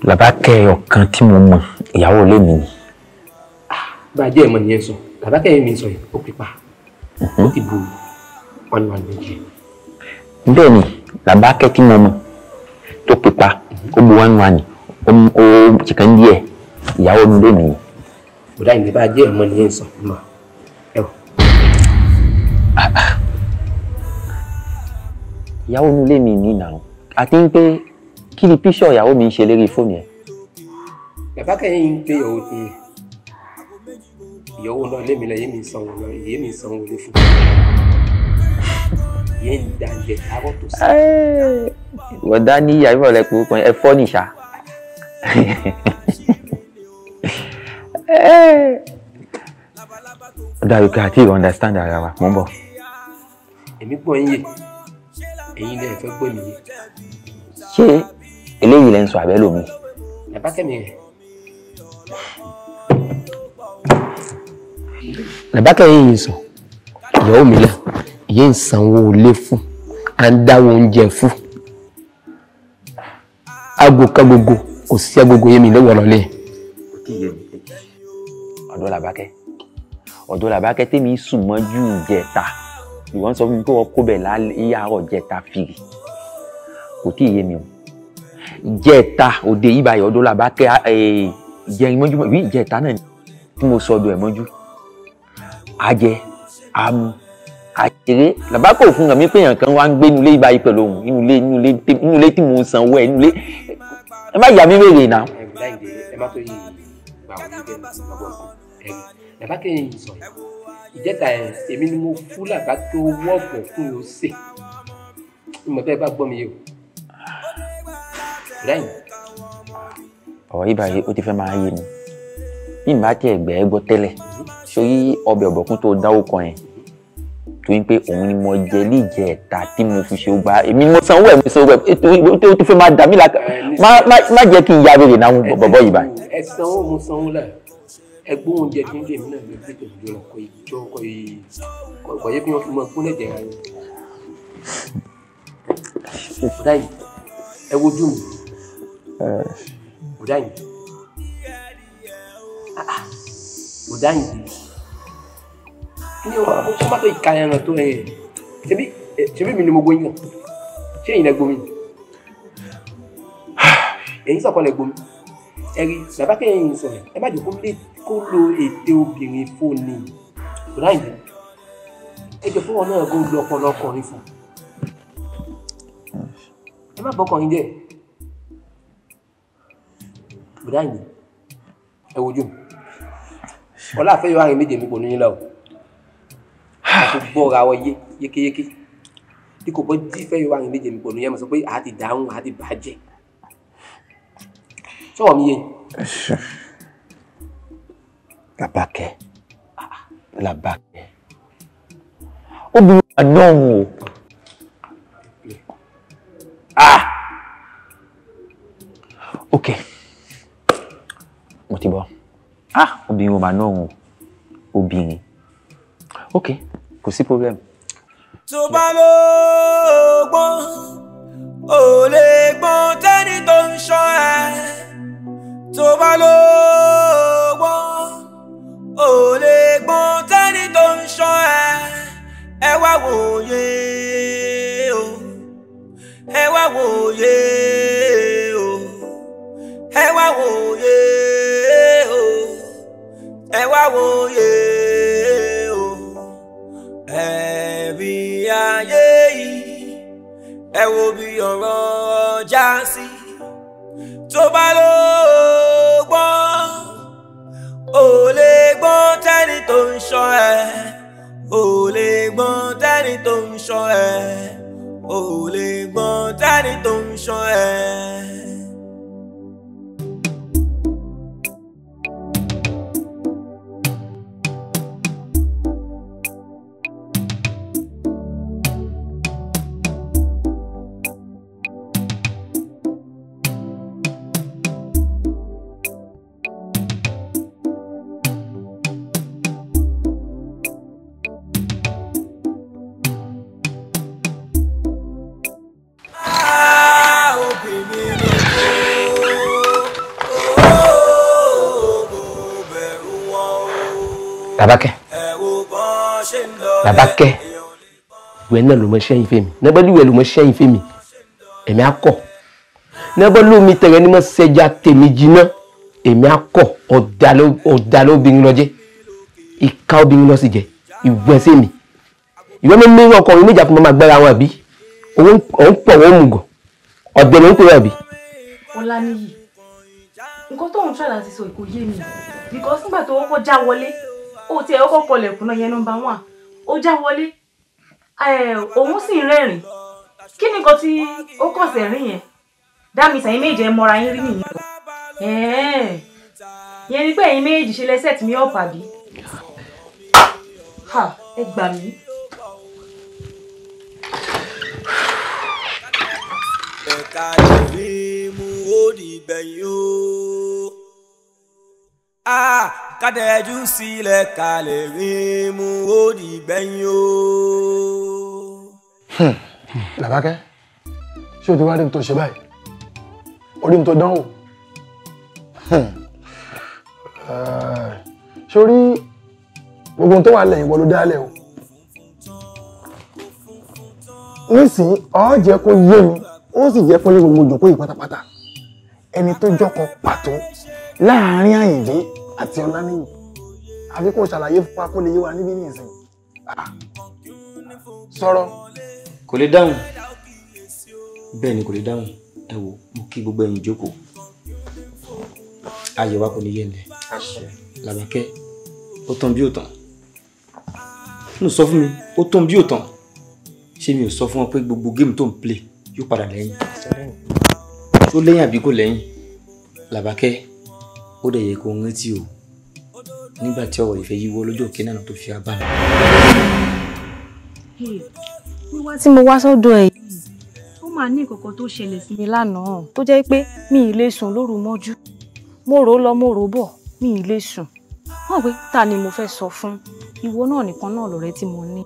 Làbákẹ́ ọ̀kan tí mo mọ̀ ìyàwó ilé mi ni. Bá a jẹ́ ẹ̀mọ nìyẹn sọ Làbákẹ́ yẹn mi sọ yìí ó pípa ó ti bu 1-1 méjì. Bẹ́ẹ̀ni Làbákẹ́ tí mo mọ̀ tó pípa ó bu 1-1 ó chikan díẹ̀ ìyàwó ilé mi ni. Bọ̀dá yìí bá a jẹ́ ẹ̀mọ nìyẹn sọ mọ̀ ẹ wò. Ìyàwó ilé mi ní ìnáwó àti pé Kí ni píṣọ̀ ìyàwó mi ń ṣe lérí fóònù yẹn? Làbákẹ́ yìí ń pé ìyàwó ti ìyàwó náà lémi lọ, yémi sanwó lọ, yémi sanwó lé fún. Yé ń dàgbẹ̀ àárọ̀ tó sí. Wọ́n dá ní ìyàwó rẹ̀ pé ó kàn ẹ fọ́ nìṣá. Ó dàbí pé àti understand ara wa, mò ń bọ̀. Èmi gbọ́ yín yé, ẹ̀yin lẹ fẹ́ gbọ́ mi yé. Ṣé eléyìí lẹ ń sọ àbẹ́ lómi? Làbákẹ́ mi rẹ̀. Làbákẹ́ yìí ń sọ, ìyàwó mi lẹ, ìyẹn ń sanwó ilé fún, à ń dáwọ́ oúnjẹ fún. Aago kágogo, kò sí agogo yẹn mi lọ́wọ́ lọ́lẹ́. Ọ̀dọ́ Làbákẹ́, ọ̀dọ́ Làbákẹ́ tèmi sùn mọ́jú ìjẹta. Ìwọ ń sọ fún mi pé wọ́n kó bẹ̀ lálẹ́ àárọ̀ jẹta fìrì. Kò tí ì yé mi o. Ìjẹta òde yìí báyìí ọ̀dọ́ Làbákẹ́ ìjẹrin mọ́jú ìwé ìjẹta náà tí mo sọ ọdọ̀ ẹ̀ mọ́jú. Ajẹ, amu, àṣeré. Làbákẹ́ ò fún mi pé èèyàn kan wá ń gbé inú ilé yìí báyìí pẹ̀lú òun inú ilé tí mò ń sanwó ẹ̀ inú ilé. Ẹ má yà mí wèrè náà. Ẹ láìdé ẹ má tó yìí gbà wọ́n níbẹ̀ lọ́gbọ̀n ẹ̀rí. Làbákẹ́ yìí sọ ìjẹta ẹ̀ èmi ni mo fún Làbákẹ́ owó ọ̀pọ̀ fún yóò sè. Ìmọ̀ bẹ́ẹ̀ bá gbọ́ mi yìí o. Lẹ́yìn. Ọ̀rọ̀ yìí báyìí ó ti fẹ́ máa yé mi. Bí n bá tiẹ̀ gbẹ́ ẹ gbọ́ tẹ́lẹ̀, sórí ọbẹ̀ ọ̀bọ̀kún tó dáwó kan yẹn tó ń pé òun ni mo jẹ níjẹta tí mo fi ṣe gba èmi ni mo sanwó ẹ̀ mo sanwó ẹ̀ tó ti fẹ́ máa dà mí làkà má jẹ́ kí n ya wèrè náà bọ̀bọ̀ yìí báyìí. Ẹ sanwó mo sanwó lẹ̀ ẹ gbó oúnjẹ tí ń lè mí náà lè gbé tòun jọ kọ ìjọ kọ yẹ kí wọ́n fi mọ gbóná jẹ ara yẹn. Bùdá yìí ẹ wojú mi. Bùdá yìí bùdá yìí kí ni o má tó ìka ẹran tó ẹ ṣebí mi ni mo gbóyún ṣé ìyìn lẹ gbomi èyí sọ̀kan lẹ gbomi ẹ rí Làbákẹ́ yìí sọ̀rọ̀ ẹ má jẹ́ kó lo ète obìnrin fóònù bùdá yìí ẹ jọ fún wọn náà kó lo ọpọlọ ọkùnrin fún ẹ má bọkùnrin jẹ́ bùdá yìí ẹ wojú mi ọlá àfẹ́ yóò àrùn méje mi kò ní yín lọ o kò gbọ́ra ọ yé yékéyéké bí kò bọ́ jí fẹ́ yóò àrùn méje mi kò ní yẹn mo sọ pé àá ti dáhùn àá ti bàjẹ́ sọ̀rọ̀ mi yé. Làbákẹ́ Làbákẹ́ obìnrin àná òun o ah ok mo ti bọ́ ah obìnrin ò máa ná òun o obìnrin ok kò sí problem. Tó bá ló gbọ́n ò lè gbọ́n tẹ́ni tó ń ṣọ́ ẹ. Tó bá ló gbọ́n ò lè gbọ́n tẹ́ni tó ń ṣọ́ ẹ. Ẹ wá wòye o, ẹ wá wòye o, ẹ wá wòye o, ẹ wá wòye o. Ẹ̀rí ayé yìí ẹ wo bí ọ̀rọ̀ já sí. Tó bá ló gbọ́n ò lè gbọ́n tẹ́ni tó ń ṣọ́ ẹ. Ò lè gbọ́n tẹ́ni tó ń ṣọ́ ẹ. Ò lè gbọ́n tẹ́ni tó ń ṣọ́ ẹ. Làbákẹ́ Làbákẹ́ ìwé náà ló mọ sẹ́yìn fèmí nẹ́bọ́lì ìwé ló mọ sẹ́yìn fèmí èmi akọ nẹ́bọ́lì omi tẹ̀rẹ̀ ni mo ṣẹja tèmi jiná èmi akọ ọ̀dàlẹ̀ obìnrin lọ jẹ́ ìka obìnrin lọ sì jẹ́ ìwé sẹ́mi ìwé mi mú ọkùnrin méjà fún mi máa gbára wọn àbí òun pọ̀ wọ́n mú gàn ọ̀dẹ̀ ló ń pè wọ́n àbí. Ọláníyì, nǹkan tóun try láti sọ kò yé mi, because nígbà tó kọ́kọ́ já wọlé, ó tiẹ̀ kọ́kọ́ kọlẹ̀kùn náà yẹn nọ́mbà 1, ó já wọlé, òun sì ń rẹ́rìn. Kí ni nǹkan tí ó kọ̀ sẹ̀rín yẹn? Dá mi sẹ́yìn méjì ẹ mọ́ra yín rí nìyẹn. Yẹn ni pé ẹ̀yin méjì ṣe lẹ set mi up àbí? Ẹ gbà mí. Ẹ̀ka lè rí mú ó di gbẹ̀yìn o. Kádẹ́jú sílẹ̀ ká lè rí mú ó di gbẹ̀yìn o. Làbákẹ́, ṣé o ti wá rí mi tó ṣe báyìí? Orí mi tó dánwò. Ṣé o rí gbogbo ohun tó wà lẹ́yìn ìwọ ló dálẹ̀ o? Nísìnyí, ó jẹ́ kó yé mi, ó sì jẹ́ kó yé gbogbo ìjókòó yìí pátápátá. Ẹni tó jọkọ pàtó láàárín Àyìndé àti Ọláníyì, àfi kó ṣàlàyé fún wa kó lè yé wa níbí nísìnyí. Sọ̀rọ̀. Kò lè dáhùn. Bẹ́ẹ̀ ni kò lè dáhùn. Ẹ wò, mo kí gbogbo ẹ̀yin ìjókòó. Ayọ̀ wa kò ní yẹlẹ̀. Làbákẹ́, ó tán bí ó tán. Nù sọ fún mi, ó tán bí ó tán. Ṣé mi ò sọ fún ọ pé gbogbo géèmù tó ń play yóò padà lẹ́yìn? Ṣó lẹ́yìn àbí kò lẹ́yìn? Làbákẹ́, ó dẹ̀ yẹ kó rántí o. Nígbà tí ọ̀rọ̀ ìfẹ́ yíwọ́ lọ́jọ́ òkè náà tó fi abá mi. Wíwá tí mo wá sọ́dọ̀ ẹ̀ yìí, ó máa ní ìkọ̀kọ̀ tó ṣẹlẹ̀ sí mi lánàá tó jẹ́ pé mi ì lè sùn lóru mọ́jú. Mo rò ó lọ, mo rò ó bọ̀, mi ì lè sùn. Wọ́n pé ta ni mo fẹ́ sọ fún? Ìwọ náà nìkan náà lọ̀rẹ́ tí mo ní.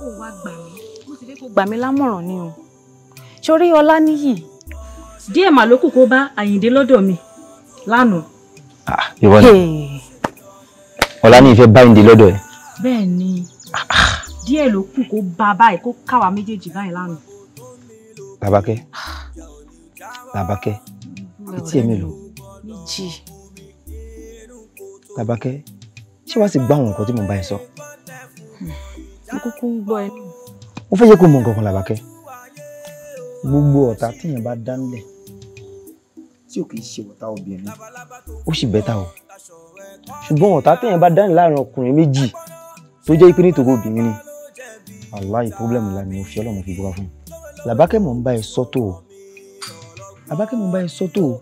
Ó wá gbà mí, mo sì fẹ́ kó gbà mí lámọ̀ràn ni o. Sórí Ọláníyì, díẹ̀ mà ló kù kó bá Àyìndé lọ́dọ̀ mi lánàá. Ìwọ ni Ọláníyì fẹ́ bá Àyìndé lọ́dọ̀ ẹ̀? Bẹ́ẹ̀ ni, díẹ̀ ló kù kó bá báyìí, kó káwa méjèèjì báyìí lánàá. Làbákẹ́, Làbákẹ́, etí ẹ̀ mélòó? Méjì. Làbákẹ́, ṣé wàá sì gbọ́ àwọn nǹkan tí mo bá ẹ sọ? Mo kúkú ń gbọ́ ẹ. Mo fẹ́ jẹ́ kó mọ nǹkan kan, Làbákẹ́. Gbogbo ọ̀tá tíyẹn bá dá nílẹ̀ tí ò kì í ṣe ọ̀tá obìnrin, ó sì bẹ́tà o. Ṣùgbọ́n ọ̀tá tíyẹn bá dá nílẹ̀ láàrin ọkùnrin méjì tó jẹ́ pé nítorí obìnrin ni, wàláhì problem ńlá ni mo fi Ọlọ́run fi búra fún un. Làbákẹ́, mò ń bá ẹ sọ tó o. Làbákẹ́, mò ń bá ẹ sọ tó o.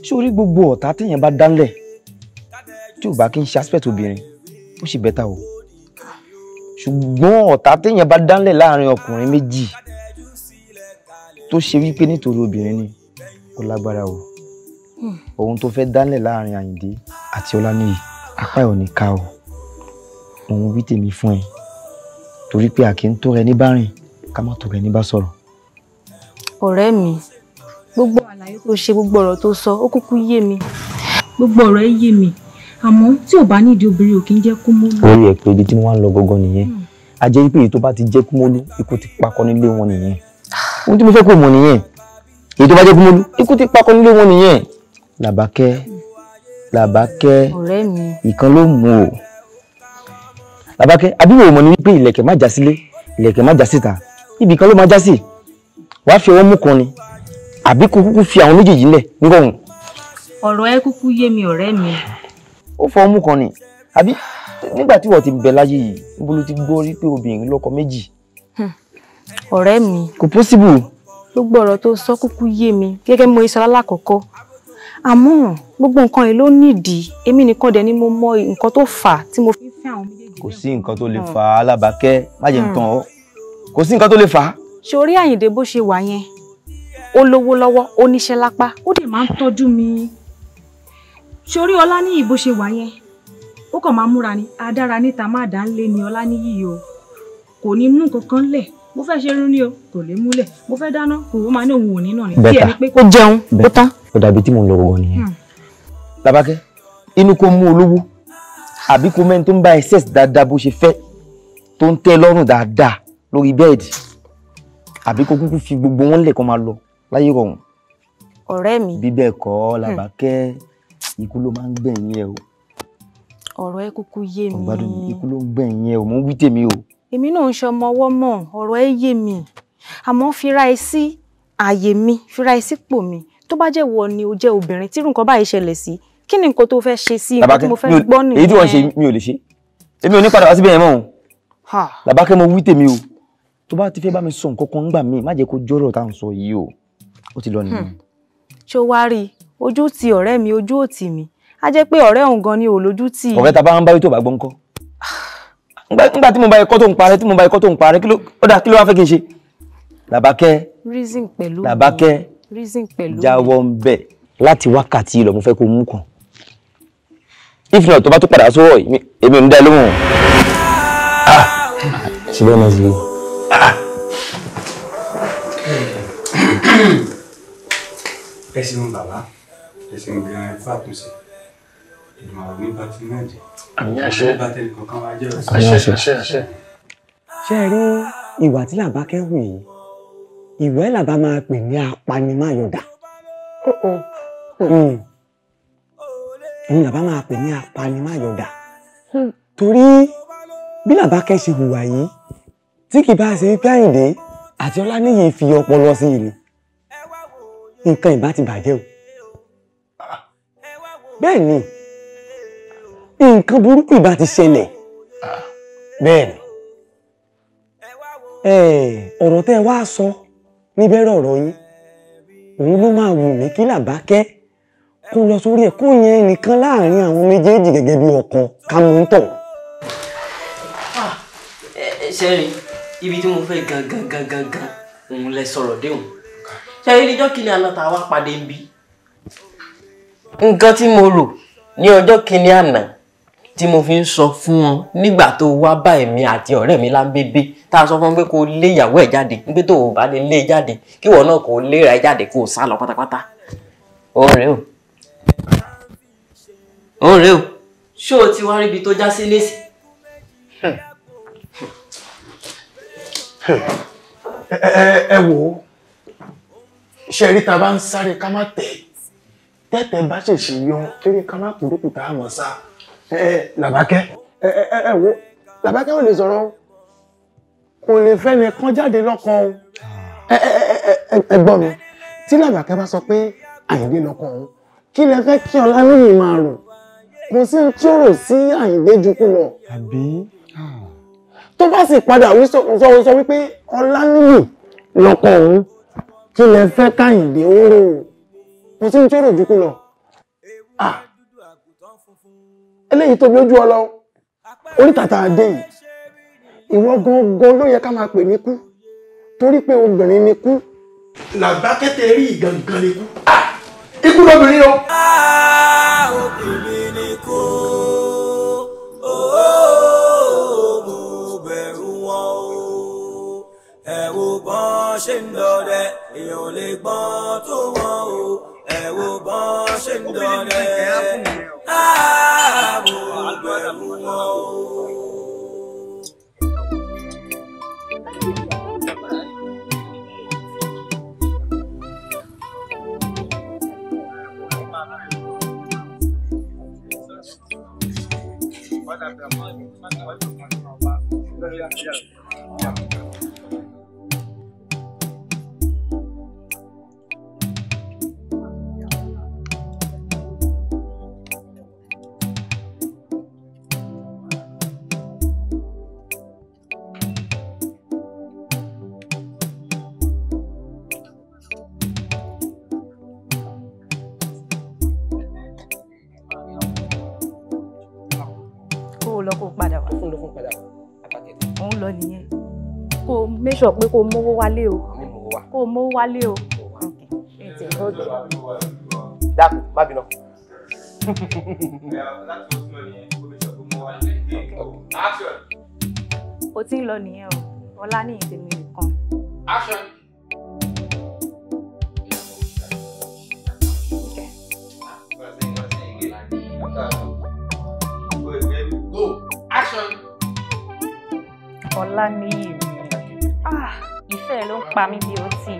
Ṣé o rí gbogbo ọ̀tá tíyẹn bá dá nílẹ̀ tí ò bá kí n ṣe aspect obìnrin, ó sì bẹ́tà o. Ṣùgbọ́n ọ̀tá téèyàn bá dánlẹ̀ láàrin ọkùnrin méjì tó ṣe wípé nítorí obìnrin ni, ó lágbára o. Ohun tó fẹ́ dánlẹ̀ láàrin Àyìndé àti Ọláníyì, apá ẹ̀ ò ní ká o. Òun wí tèmi fún ẹ, torí pé a kì í tó rẹ ní bá rìn ká má tó rẹ ní bá sọ̀rọ̀. Ọ̀rẹ́ mi, gbogbo àlàyé tó ṣe, gbogbo ọ̀rọ̀ tó sọ, ó kúkú yé mi. Gbogbo ọ̀rọ̀ ẹ yé mi, àmọ́ tí ò bá nídìí obìnrin ò kí ń jẹ́ kúmólú. Orí ẹ̀ pé ibi tí mo wá ń lọ gangan nìyẹn. A jẹ́ pé èyí tó bá ti jẹ́ kúmólú, ikú ti pakọ́ nílé wọn nìyẹn. Ohun tí mo fẹ́ kó mọ̀ nìyẹn. Èyí tó bá jẹ́ kúmólú, ikú ti pakọ́ nílé wọn nìyẹn. Làbákẹ́, Làbákẹ́, ọ̀rẹ́ mi, ìkan ló mú o. Làbákẹ́, àbí wo mọ̀ ní wípé ìlẹ̀kẹ̀ má já sílé, ìlẹ̀kẹ̀ má já síta, ibì kan ló má já sí. Wàá fi ọwọ́ mú kan ni, àbí kó kúkú fi àwọn méjèèjì ńlẹ̀ nírọ̀rùn. Ọ̀rọ̀ ẹ kúkú yé mi, ọ̀rẹ́ mi. Ó fọ ọmú kan ni, àbí nígbà tí wọ́n ti bẹ̀ láyé yìí, níbo ló ti gbọ́ rí pé obìnrin lọ́kọ méjì? Ọ̀rẹ́ mi, kò possible. Gbogbo ọ̀rọ̀ tó sọ kúkú yé mi gẹ́gẹ́ bí mo sọ lálákọ̀ọ́kọ́. Àmọ́ gbogbo nǹkan yìí ló nídìí, èmi nìkan dẹ̀ ni mo mọ nǹkan tó fà á tí mo fi ń fẹ́ àwọn méjèèjì. Kò sí nǹkan tó lè fà á, Làbákẹ́, má jẹ́ n tàn ọ́. Kò sí nǹkan tó lè fà á. Ṣorí Àyìndé bó ṣe wà yẹn, ó lówó lọ́wọ́, ó níṣẹ́ lápá, ó dẹ̀ máa ń tọ́jú mi. Ṣorí Ọláníyì bó ṣe wà yẹn, ó kàn máa múra ni, adára níta má dá ń lé ni Ọláníyì o. Kò ní mú nǹkan kan lẹ̀, mo fẹ́ ṣe irun ni o, kò lè múlẹ̀, mo fẹ́ dáná, kò ó máa ní òun ò ní náà ni. Bí ẹni pé kó jẹun, ó tán. Ó dàbí tí mò ń lọ gbọ̀ngàn nìyẹn. Làbákẹ́, inú kó mú olówó, àbí kó mẹ́ni tó ń bá ẹ sex dáadáa bó ṣe fẹ́, tó ń tẹ́ lọ́rùn dáadáa lórí bẹ́ẹ̀dì, àbí kó kúkú fi gbogbo wọn lẹ̀ kó máa lọ láyé rọrùn. Ọ̀rẹ́ mi. Bí bẹ́ẹ̀ kọ́, Làbákẹ́, ikú ló máa ń gbẹ̀yìn ẹ o. Ọ̀rọ̀ ẹ kúkú yé mi. Ọ̀gbádùn mi, ikú ló ń gbẹ̀yìn ẹ o, mò ń wí tèmi o. Èmi náà ń ṣe ọmọ ọwọ́ mọ̀, ọ̀rọ̀ ẹ yé mi. Àmọ́ fira ẹ sí ààyè mi, fira ẹ sípò mi. Tó bá jẹ́ wọ ni o jẹ́ obìnrin tí irú nǹkan báyìí ṣẹlẹ̀ sí, kí ni nǹkan tó fẹ́ ṣe sí nǹkan tí mo fẹ́ gbọ́ nìyẹn? Èyí tí wọ́n ṣe mi ò lè ṣe. Èmi ò ní padà wá síbẹ̀ yẹn mọ́ o. Làbákẹ́, mo wí tèmi o. Tó bá ti fẹ́ bá mi sọ nǹkan kan ńgbà míì, má jẹ́ kó jọ́rọ̀ tá à ń sọ yìí o. Ó ti lọ nìyẹn. Ṣé o wá rí i? Ojú ti ọ̀rẹ́ mi, ojú ò tì mí. Á jẹ́ pé ọ̀rẹ́ òun gan ni ò lójú tì. Ọ̀rẹ́ ta bá ń bá wí tó bá gbọ́ ńkọ́? Ńgbà tí mo bá ikọ́ tó ń parẹ́, tí mo bá ikọ́ tó ń parẹ́, ó dà, kí ló wá fẹ́ kí n ṣe? Làbákẹ́, Reason pẹ̀lú mi. Làbákẹ́, Reason pẹ̀lú mi. jáwọ́ ń bẹ̀ láti wákàtí lọ, mo fẹ́ kó mú kan. If not, tó bá tó padà sọ́wọ́ yìí, èmi ò ní dá ẹ lóhùn. Ṣe bẹ́ẹ̀ náà sí i. Ẹ ṣeun bàbá, ẹ ṣeun gan-an fún àtúnṣe. Ìmọ̀ ní bá ti náà jẹ́. Àmín àṣẹ. Bá tẹnì kọ̀ọ̀kan wá jẹ́ ọ̀sán. Àṣẹ, àṣẹ, àṣẹ. Ṣé ẹ rí ìwà tí Làbákẹ́ hù yìí? Ìwà ẹ̀ làbá máa pè ní apanimáyọ̀dà. Òun làbá máa pè ní apanimáyọ̀dà. Torí bí Làbákẹ́ ṣe hùwà yìí, tí kì bá ṣe wípé Àyìndé àti Ọláníyì fi ọpọlọ sí i ni, nǹkan ìbá ti bàjẹ́ o. Bẹ́ẹ̀ ni, nǹkan burúkú ìbá ti ṣẹlẹ̀. Bẹ́ẹ̀ ni. Ọ̀rọ̀ tẹ́ ẹ wá sọ níbẹ̀rẹ̀ ọ̀rọ̀ yín, òun ló máa wù mí kí Làbákẹ́ kó lọ sórí ẹ̀, kó yẹn nìkan láàrin àwọn méjèèjì gẹ́gẹ́ bí ọkọ ká mú ń tọ̀. Ṣẹ́rí ibi tí mo fẹ́ gangan gangan gan òun lẹ sọ̀rọ̀ déhùn. Ṣẹ́rí níjọ́ kìíní àná tá a wá pàdé ń bí. Nǹkan tí mo rò ní ọjọ́ kìíní àná tí mo fi ń sọ fún wọn nígbà tó wá bá èmi àti ọ̀rẹ́ mi láńbébé, tá a sọ fún wọn pé kó lé ìyàwó ẹ̀ jáde, pé tó o bá lè lé e jáde kí ìwọ náà kó léra ẹ̀ jáde kó o sá lọ pátápátá. Òun rèé o, òun rèé o, ṣé o ti wá ríbi tó já sí nísì? Ẹ wò ó, ṣe rí ta bá ń sáré ká má tẹ̀, tẹ́tẹ̀ bá ṣèṣì yọ kéré ká má kúrúkù tá a mọ̀ sá. Làbákẹ́, ẹ wò, Làbákẹ́ ò lè sọ̀rọ̀ o, kò lè fẹ́ni kan jáde lọ́kàn o. Ẹ gbọ́ mi, tí Làbákẹ́ bá sọ pé Àyìndé lọ́kàn òun, kí lẹ fẹ́ kí Ọláníyì máa rò? Kò sí tí ó rò sí Àyìndé ju kú lọ. Àbí? Tó bá sì padà wí sọ wípé Ọláníyì lọ́kọ òun, kí lẹ fẹ́ káyìndé ó rò? Kò sí tí ó rò ju kú lọ. Eléyìí tóbi ojú ọ lọ. Orí tàtà adé yìí, ìwọ gangan ló yẹ ká máa pè ní kú, torí pé obìnrin ni kú. Làbákẹ́ tẹ rí ìgangan ni kú. Ikú lóbìnrin o. Obìnrin ni kú, mo bẹ̀rù wọn o. Ẹ wo bọ́n ṣe ń dọdẹ, èèyàn lè gbọ́n tó wọn o. Ẹ wo bọ́n ṣe ń dọdẹ, mo bẹ̀rù wọn o. Kó o lọ kó o padà wá. Òun lọ nìyẹn. Kó o make sure pé kó o mówó wálé o. Kó o mówó wálé o. Dákun, má bínú. O ti ń lọ nìyẹn o. Ọláníyì tèmi nìkan. Ọláníyì mi. Ìfẹ́ ló ń pa mí bí ọtí.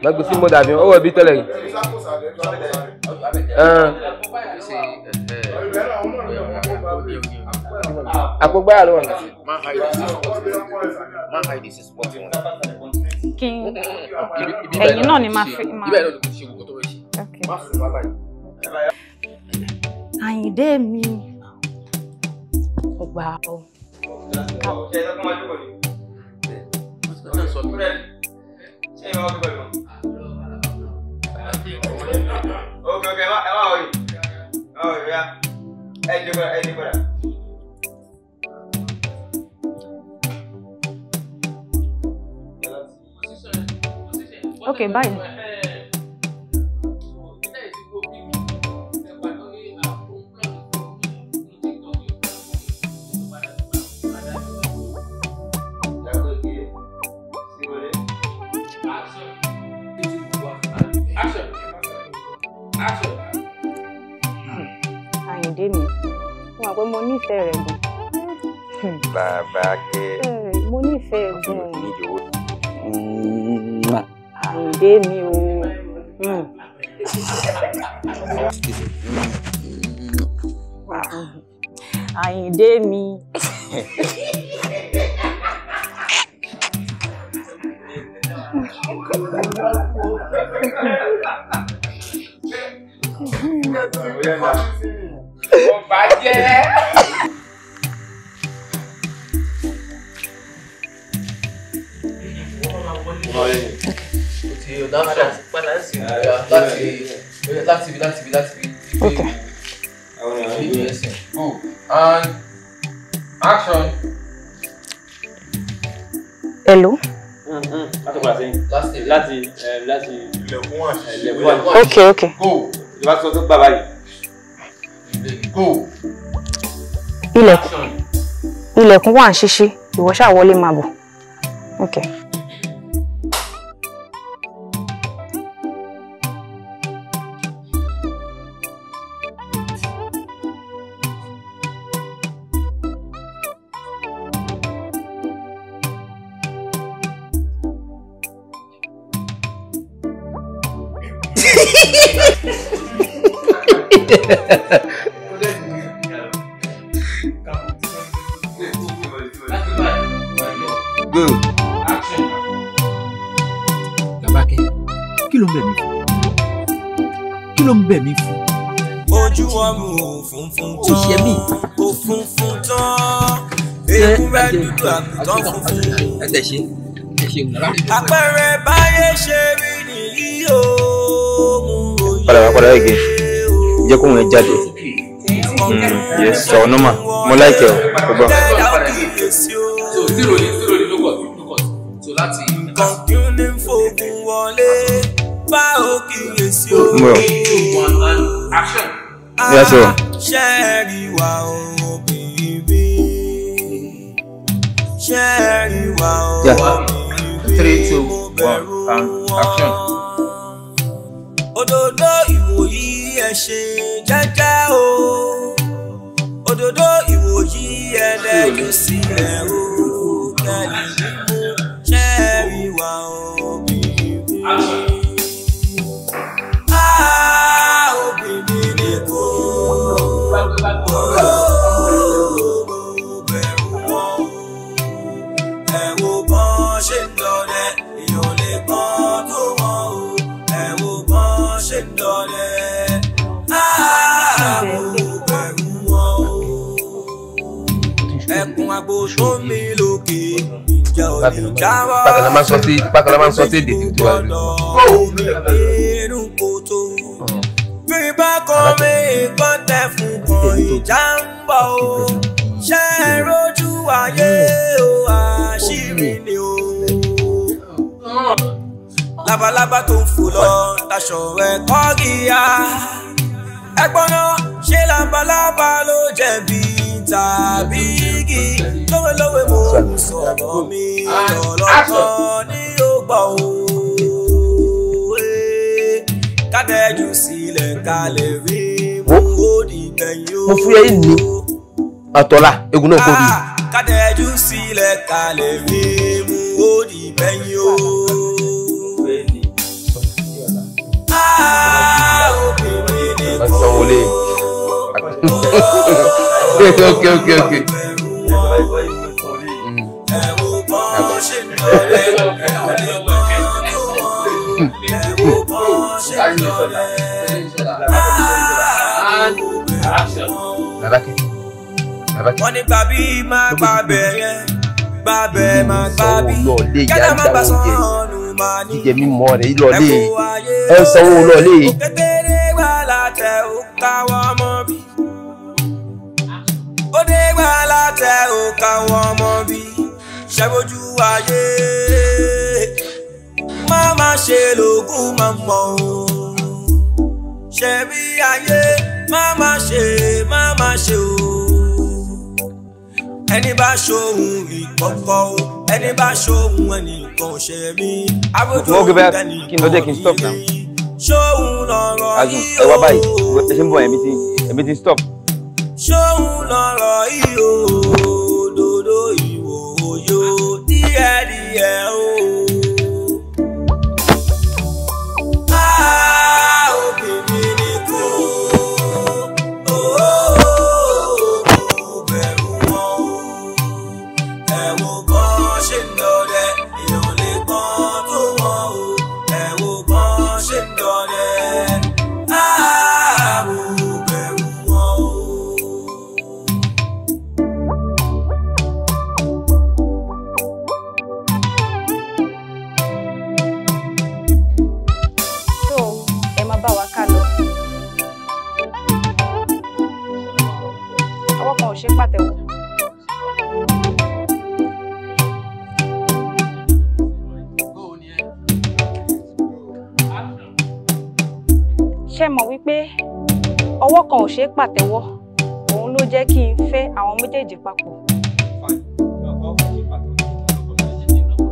Lọ́gbìn sí mọ́dà mi, ó wọ̀ bí tẹ́lẹ̀ yìí. Àpò gbáyà ló wà ní. Kí n ẹ̀yìn náà ni máa fi máa. Ibẹ̀ náà ló ti ṣe gbogbo tó fẹ́ ṣe. Má sùn wá báyìí. Àyìndé mi ò gbà ọ́. Okay, bye. Àyìndé mi, mo mọ̀ pé mo nífẹ̀ẹ́ rẹ̀ gan. Bàbá kẹ́. Mo nífẹ̀ẹ́ gan. Àyìndé mi o. Àyìndé mi. Mo bàjẹ́. Okay. Go and action. Hello. Láti Okay, okay. Go. Go. Ilẹ̀kùn wà ń ṣíṣí, ìwọ ṣáà wọlé máa bọ̀. Okay. Go. Làbákẹ́, kí ló ń bẹ̀ mí fún? Kí ló ń bẹ̀ mí fún? Ojú ọmọ òfúnfún tán, òfúnfún tán, ewúrẹ́ dúdú àgùntàn funfun. Àpẹẹrẹ báyé ṣe rí nìyí o. Padà wá padà again. Jẹ́ kóhun ẹ jáde. Yes, sọ normal. Mo like ẹ o. Gbọ́. So zero ni zero ni no cut no cut. So láti. Kọ̀ǹkìnní fògùn wọlé bá òkìyèsí o. Mo yọ. One and action. Yes, sir. Ṣẹ́ẹ̀rì wà obìnrin. Ṣẹ́ẹ̀rì wà obìnrin. 3, 2, 1 and action. Òdòdó ìwòyí ẹ ṣe jẹ́jẹ́ o. Òdòdó ìwòyí ẹlẹ́jú sílẹ̀ o. Kẹ́lí mímú ṣẹ́ẹ̀rì wà obìnrin. Obìnrin ni kò bẹ̀rù wọn. Ẹ wo bọ́n ṣe ń dọdẹ, èèyàn lè gbọ́n tó wọn o. Ẹ wo bọ́n ṣe ń dọdẹ. Mo bẹ̀rù wọn o. Ẹkùn àgbo tó mi lókè, ìjà ò ní jáwọ́. Bákan náà máa ń sọ sí bákan náà máa ń sọ sí èdè tí wàá rí. Omi inú kòtò. Bí bá kọ́ mi nǹkan tẹ̀ fún kan ìjà ń bọ̀ o. Ṣé ẹ rojú ayé o, àṣírí ni o. Labalábá tó ń fò lọ, taṣọ ẹ̀ kọ́ gíga. Ẹ̀gbọ́n náà ṣé labalábá ló jẹ̀bi tàbí igi? Lówelówe mo sọ̀rọ̀ mi lọ́lọ́kan ní ó gbọ́ o. Kádẹ́jú sílẹ̀ ká lè rí mú ó dìgbẹ̀yìn o. Mo fúyẹ́ yìí ní àtọ̀là egun náà kò rí. Kádẹ́jú sílẹ̀ ká lè rí mú ó dìgbẹ̀yìn o. Obìnrin ni kò. Sanwó-lé. Okay. Wọ́n ní gbàbí máa gbàbẹ̀ yẹn, gbàbẹ̀ máa gbàbí. Kẹ́lá máa gbà sọ́ọ̀nù máa ní. Jíjẹ mímọ́ rẹ̀ ìlọlé ẹ ń sanwó lọlé. Òkétéré wà látẹ̀ ó káwọ́ mọ́ bí. Òde wà látẹ̀ ó káwọ́ mọ́ bí. Ṣẹ́bojú ayé má má ṣe lóògùn máa mọ̀ o. Ṣẹ̀rí ayé má má ṣe má má ṣe o. Ẹni bá ṣohun ìkọ̀kọ̀ o, ẹni bá ṣohun ẹnìkan ṣe mí. Abojú kí n lọ jẹ́ kí n stop now. Ṣóhun lọ̀rọ̀ Azun, ẹ wá báyìí, ẹ ṣe ń bọ̀ ẹ̀mí ti stop. Ṣóhun lọ̀rọ̀ yìí o, dòdò ìwò òyò díẹ̀díẹ̀ o. Obìnrin ni kú, kò bẹ̀rù wọn o. Ẹ wo bọ́n ṣe ń dọdẹ, èèyàn lè gbọ́n tó wọn o. Ẹ wo bọ́n ṣe ń dọdẹ, kò bẹ̀rù wọn o. So ẹ máa bá wa ká lọ. Ọwọ́ kan ò ṣe é pàtẹ́wọ́. Ṣé mọ̀ wípé ọwọ́ kan ò ṣe é pàtẹ́wọ́, òun ló jẹ́ kí n fẹ́ àwọn méjèèjì papọ̀.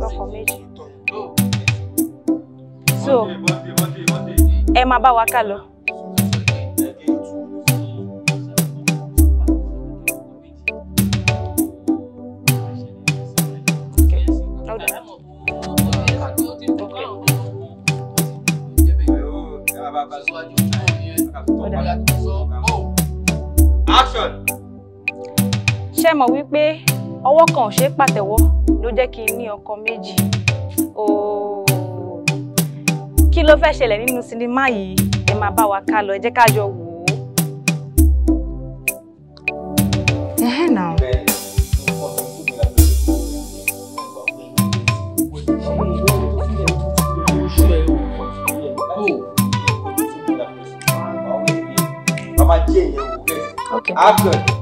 Lọ́kọ méjì. So ẹ máa bá wa ká lọ. Okay. Hold on. Okay. Action. Ṣé mọ̀ wípé ọwọ́ kan ò ṣe é pàtẹ́wọ́ ló jẹ́ kí n ní ọkọ méjì. Ooo, kí ló fẹ́ ṣẹlẹ̀ nínú sinimá yìí? Ẹ máa bá wa ká lọ, ẹ jẹ́ ká jọ wò ó. Ẹ̀hẹ́n náà. Okay. Action.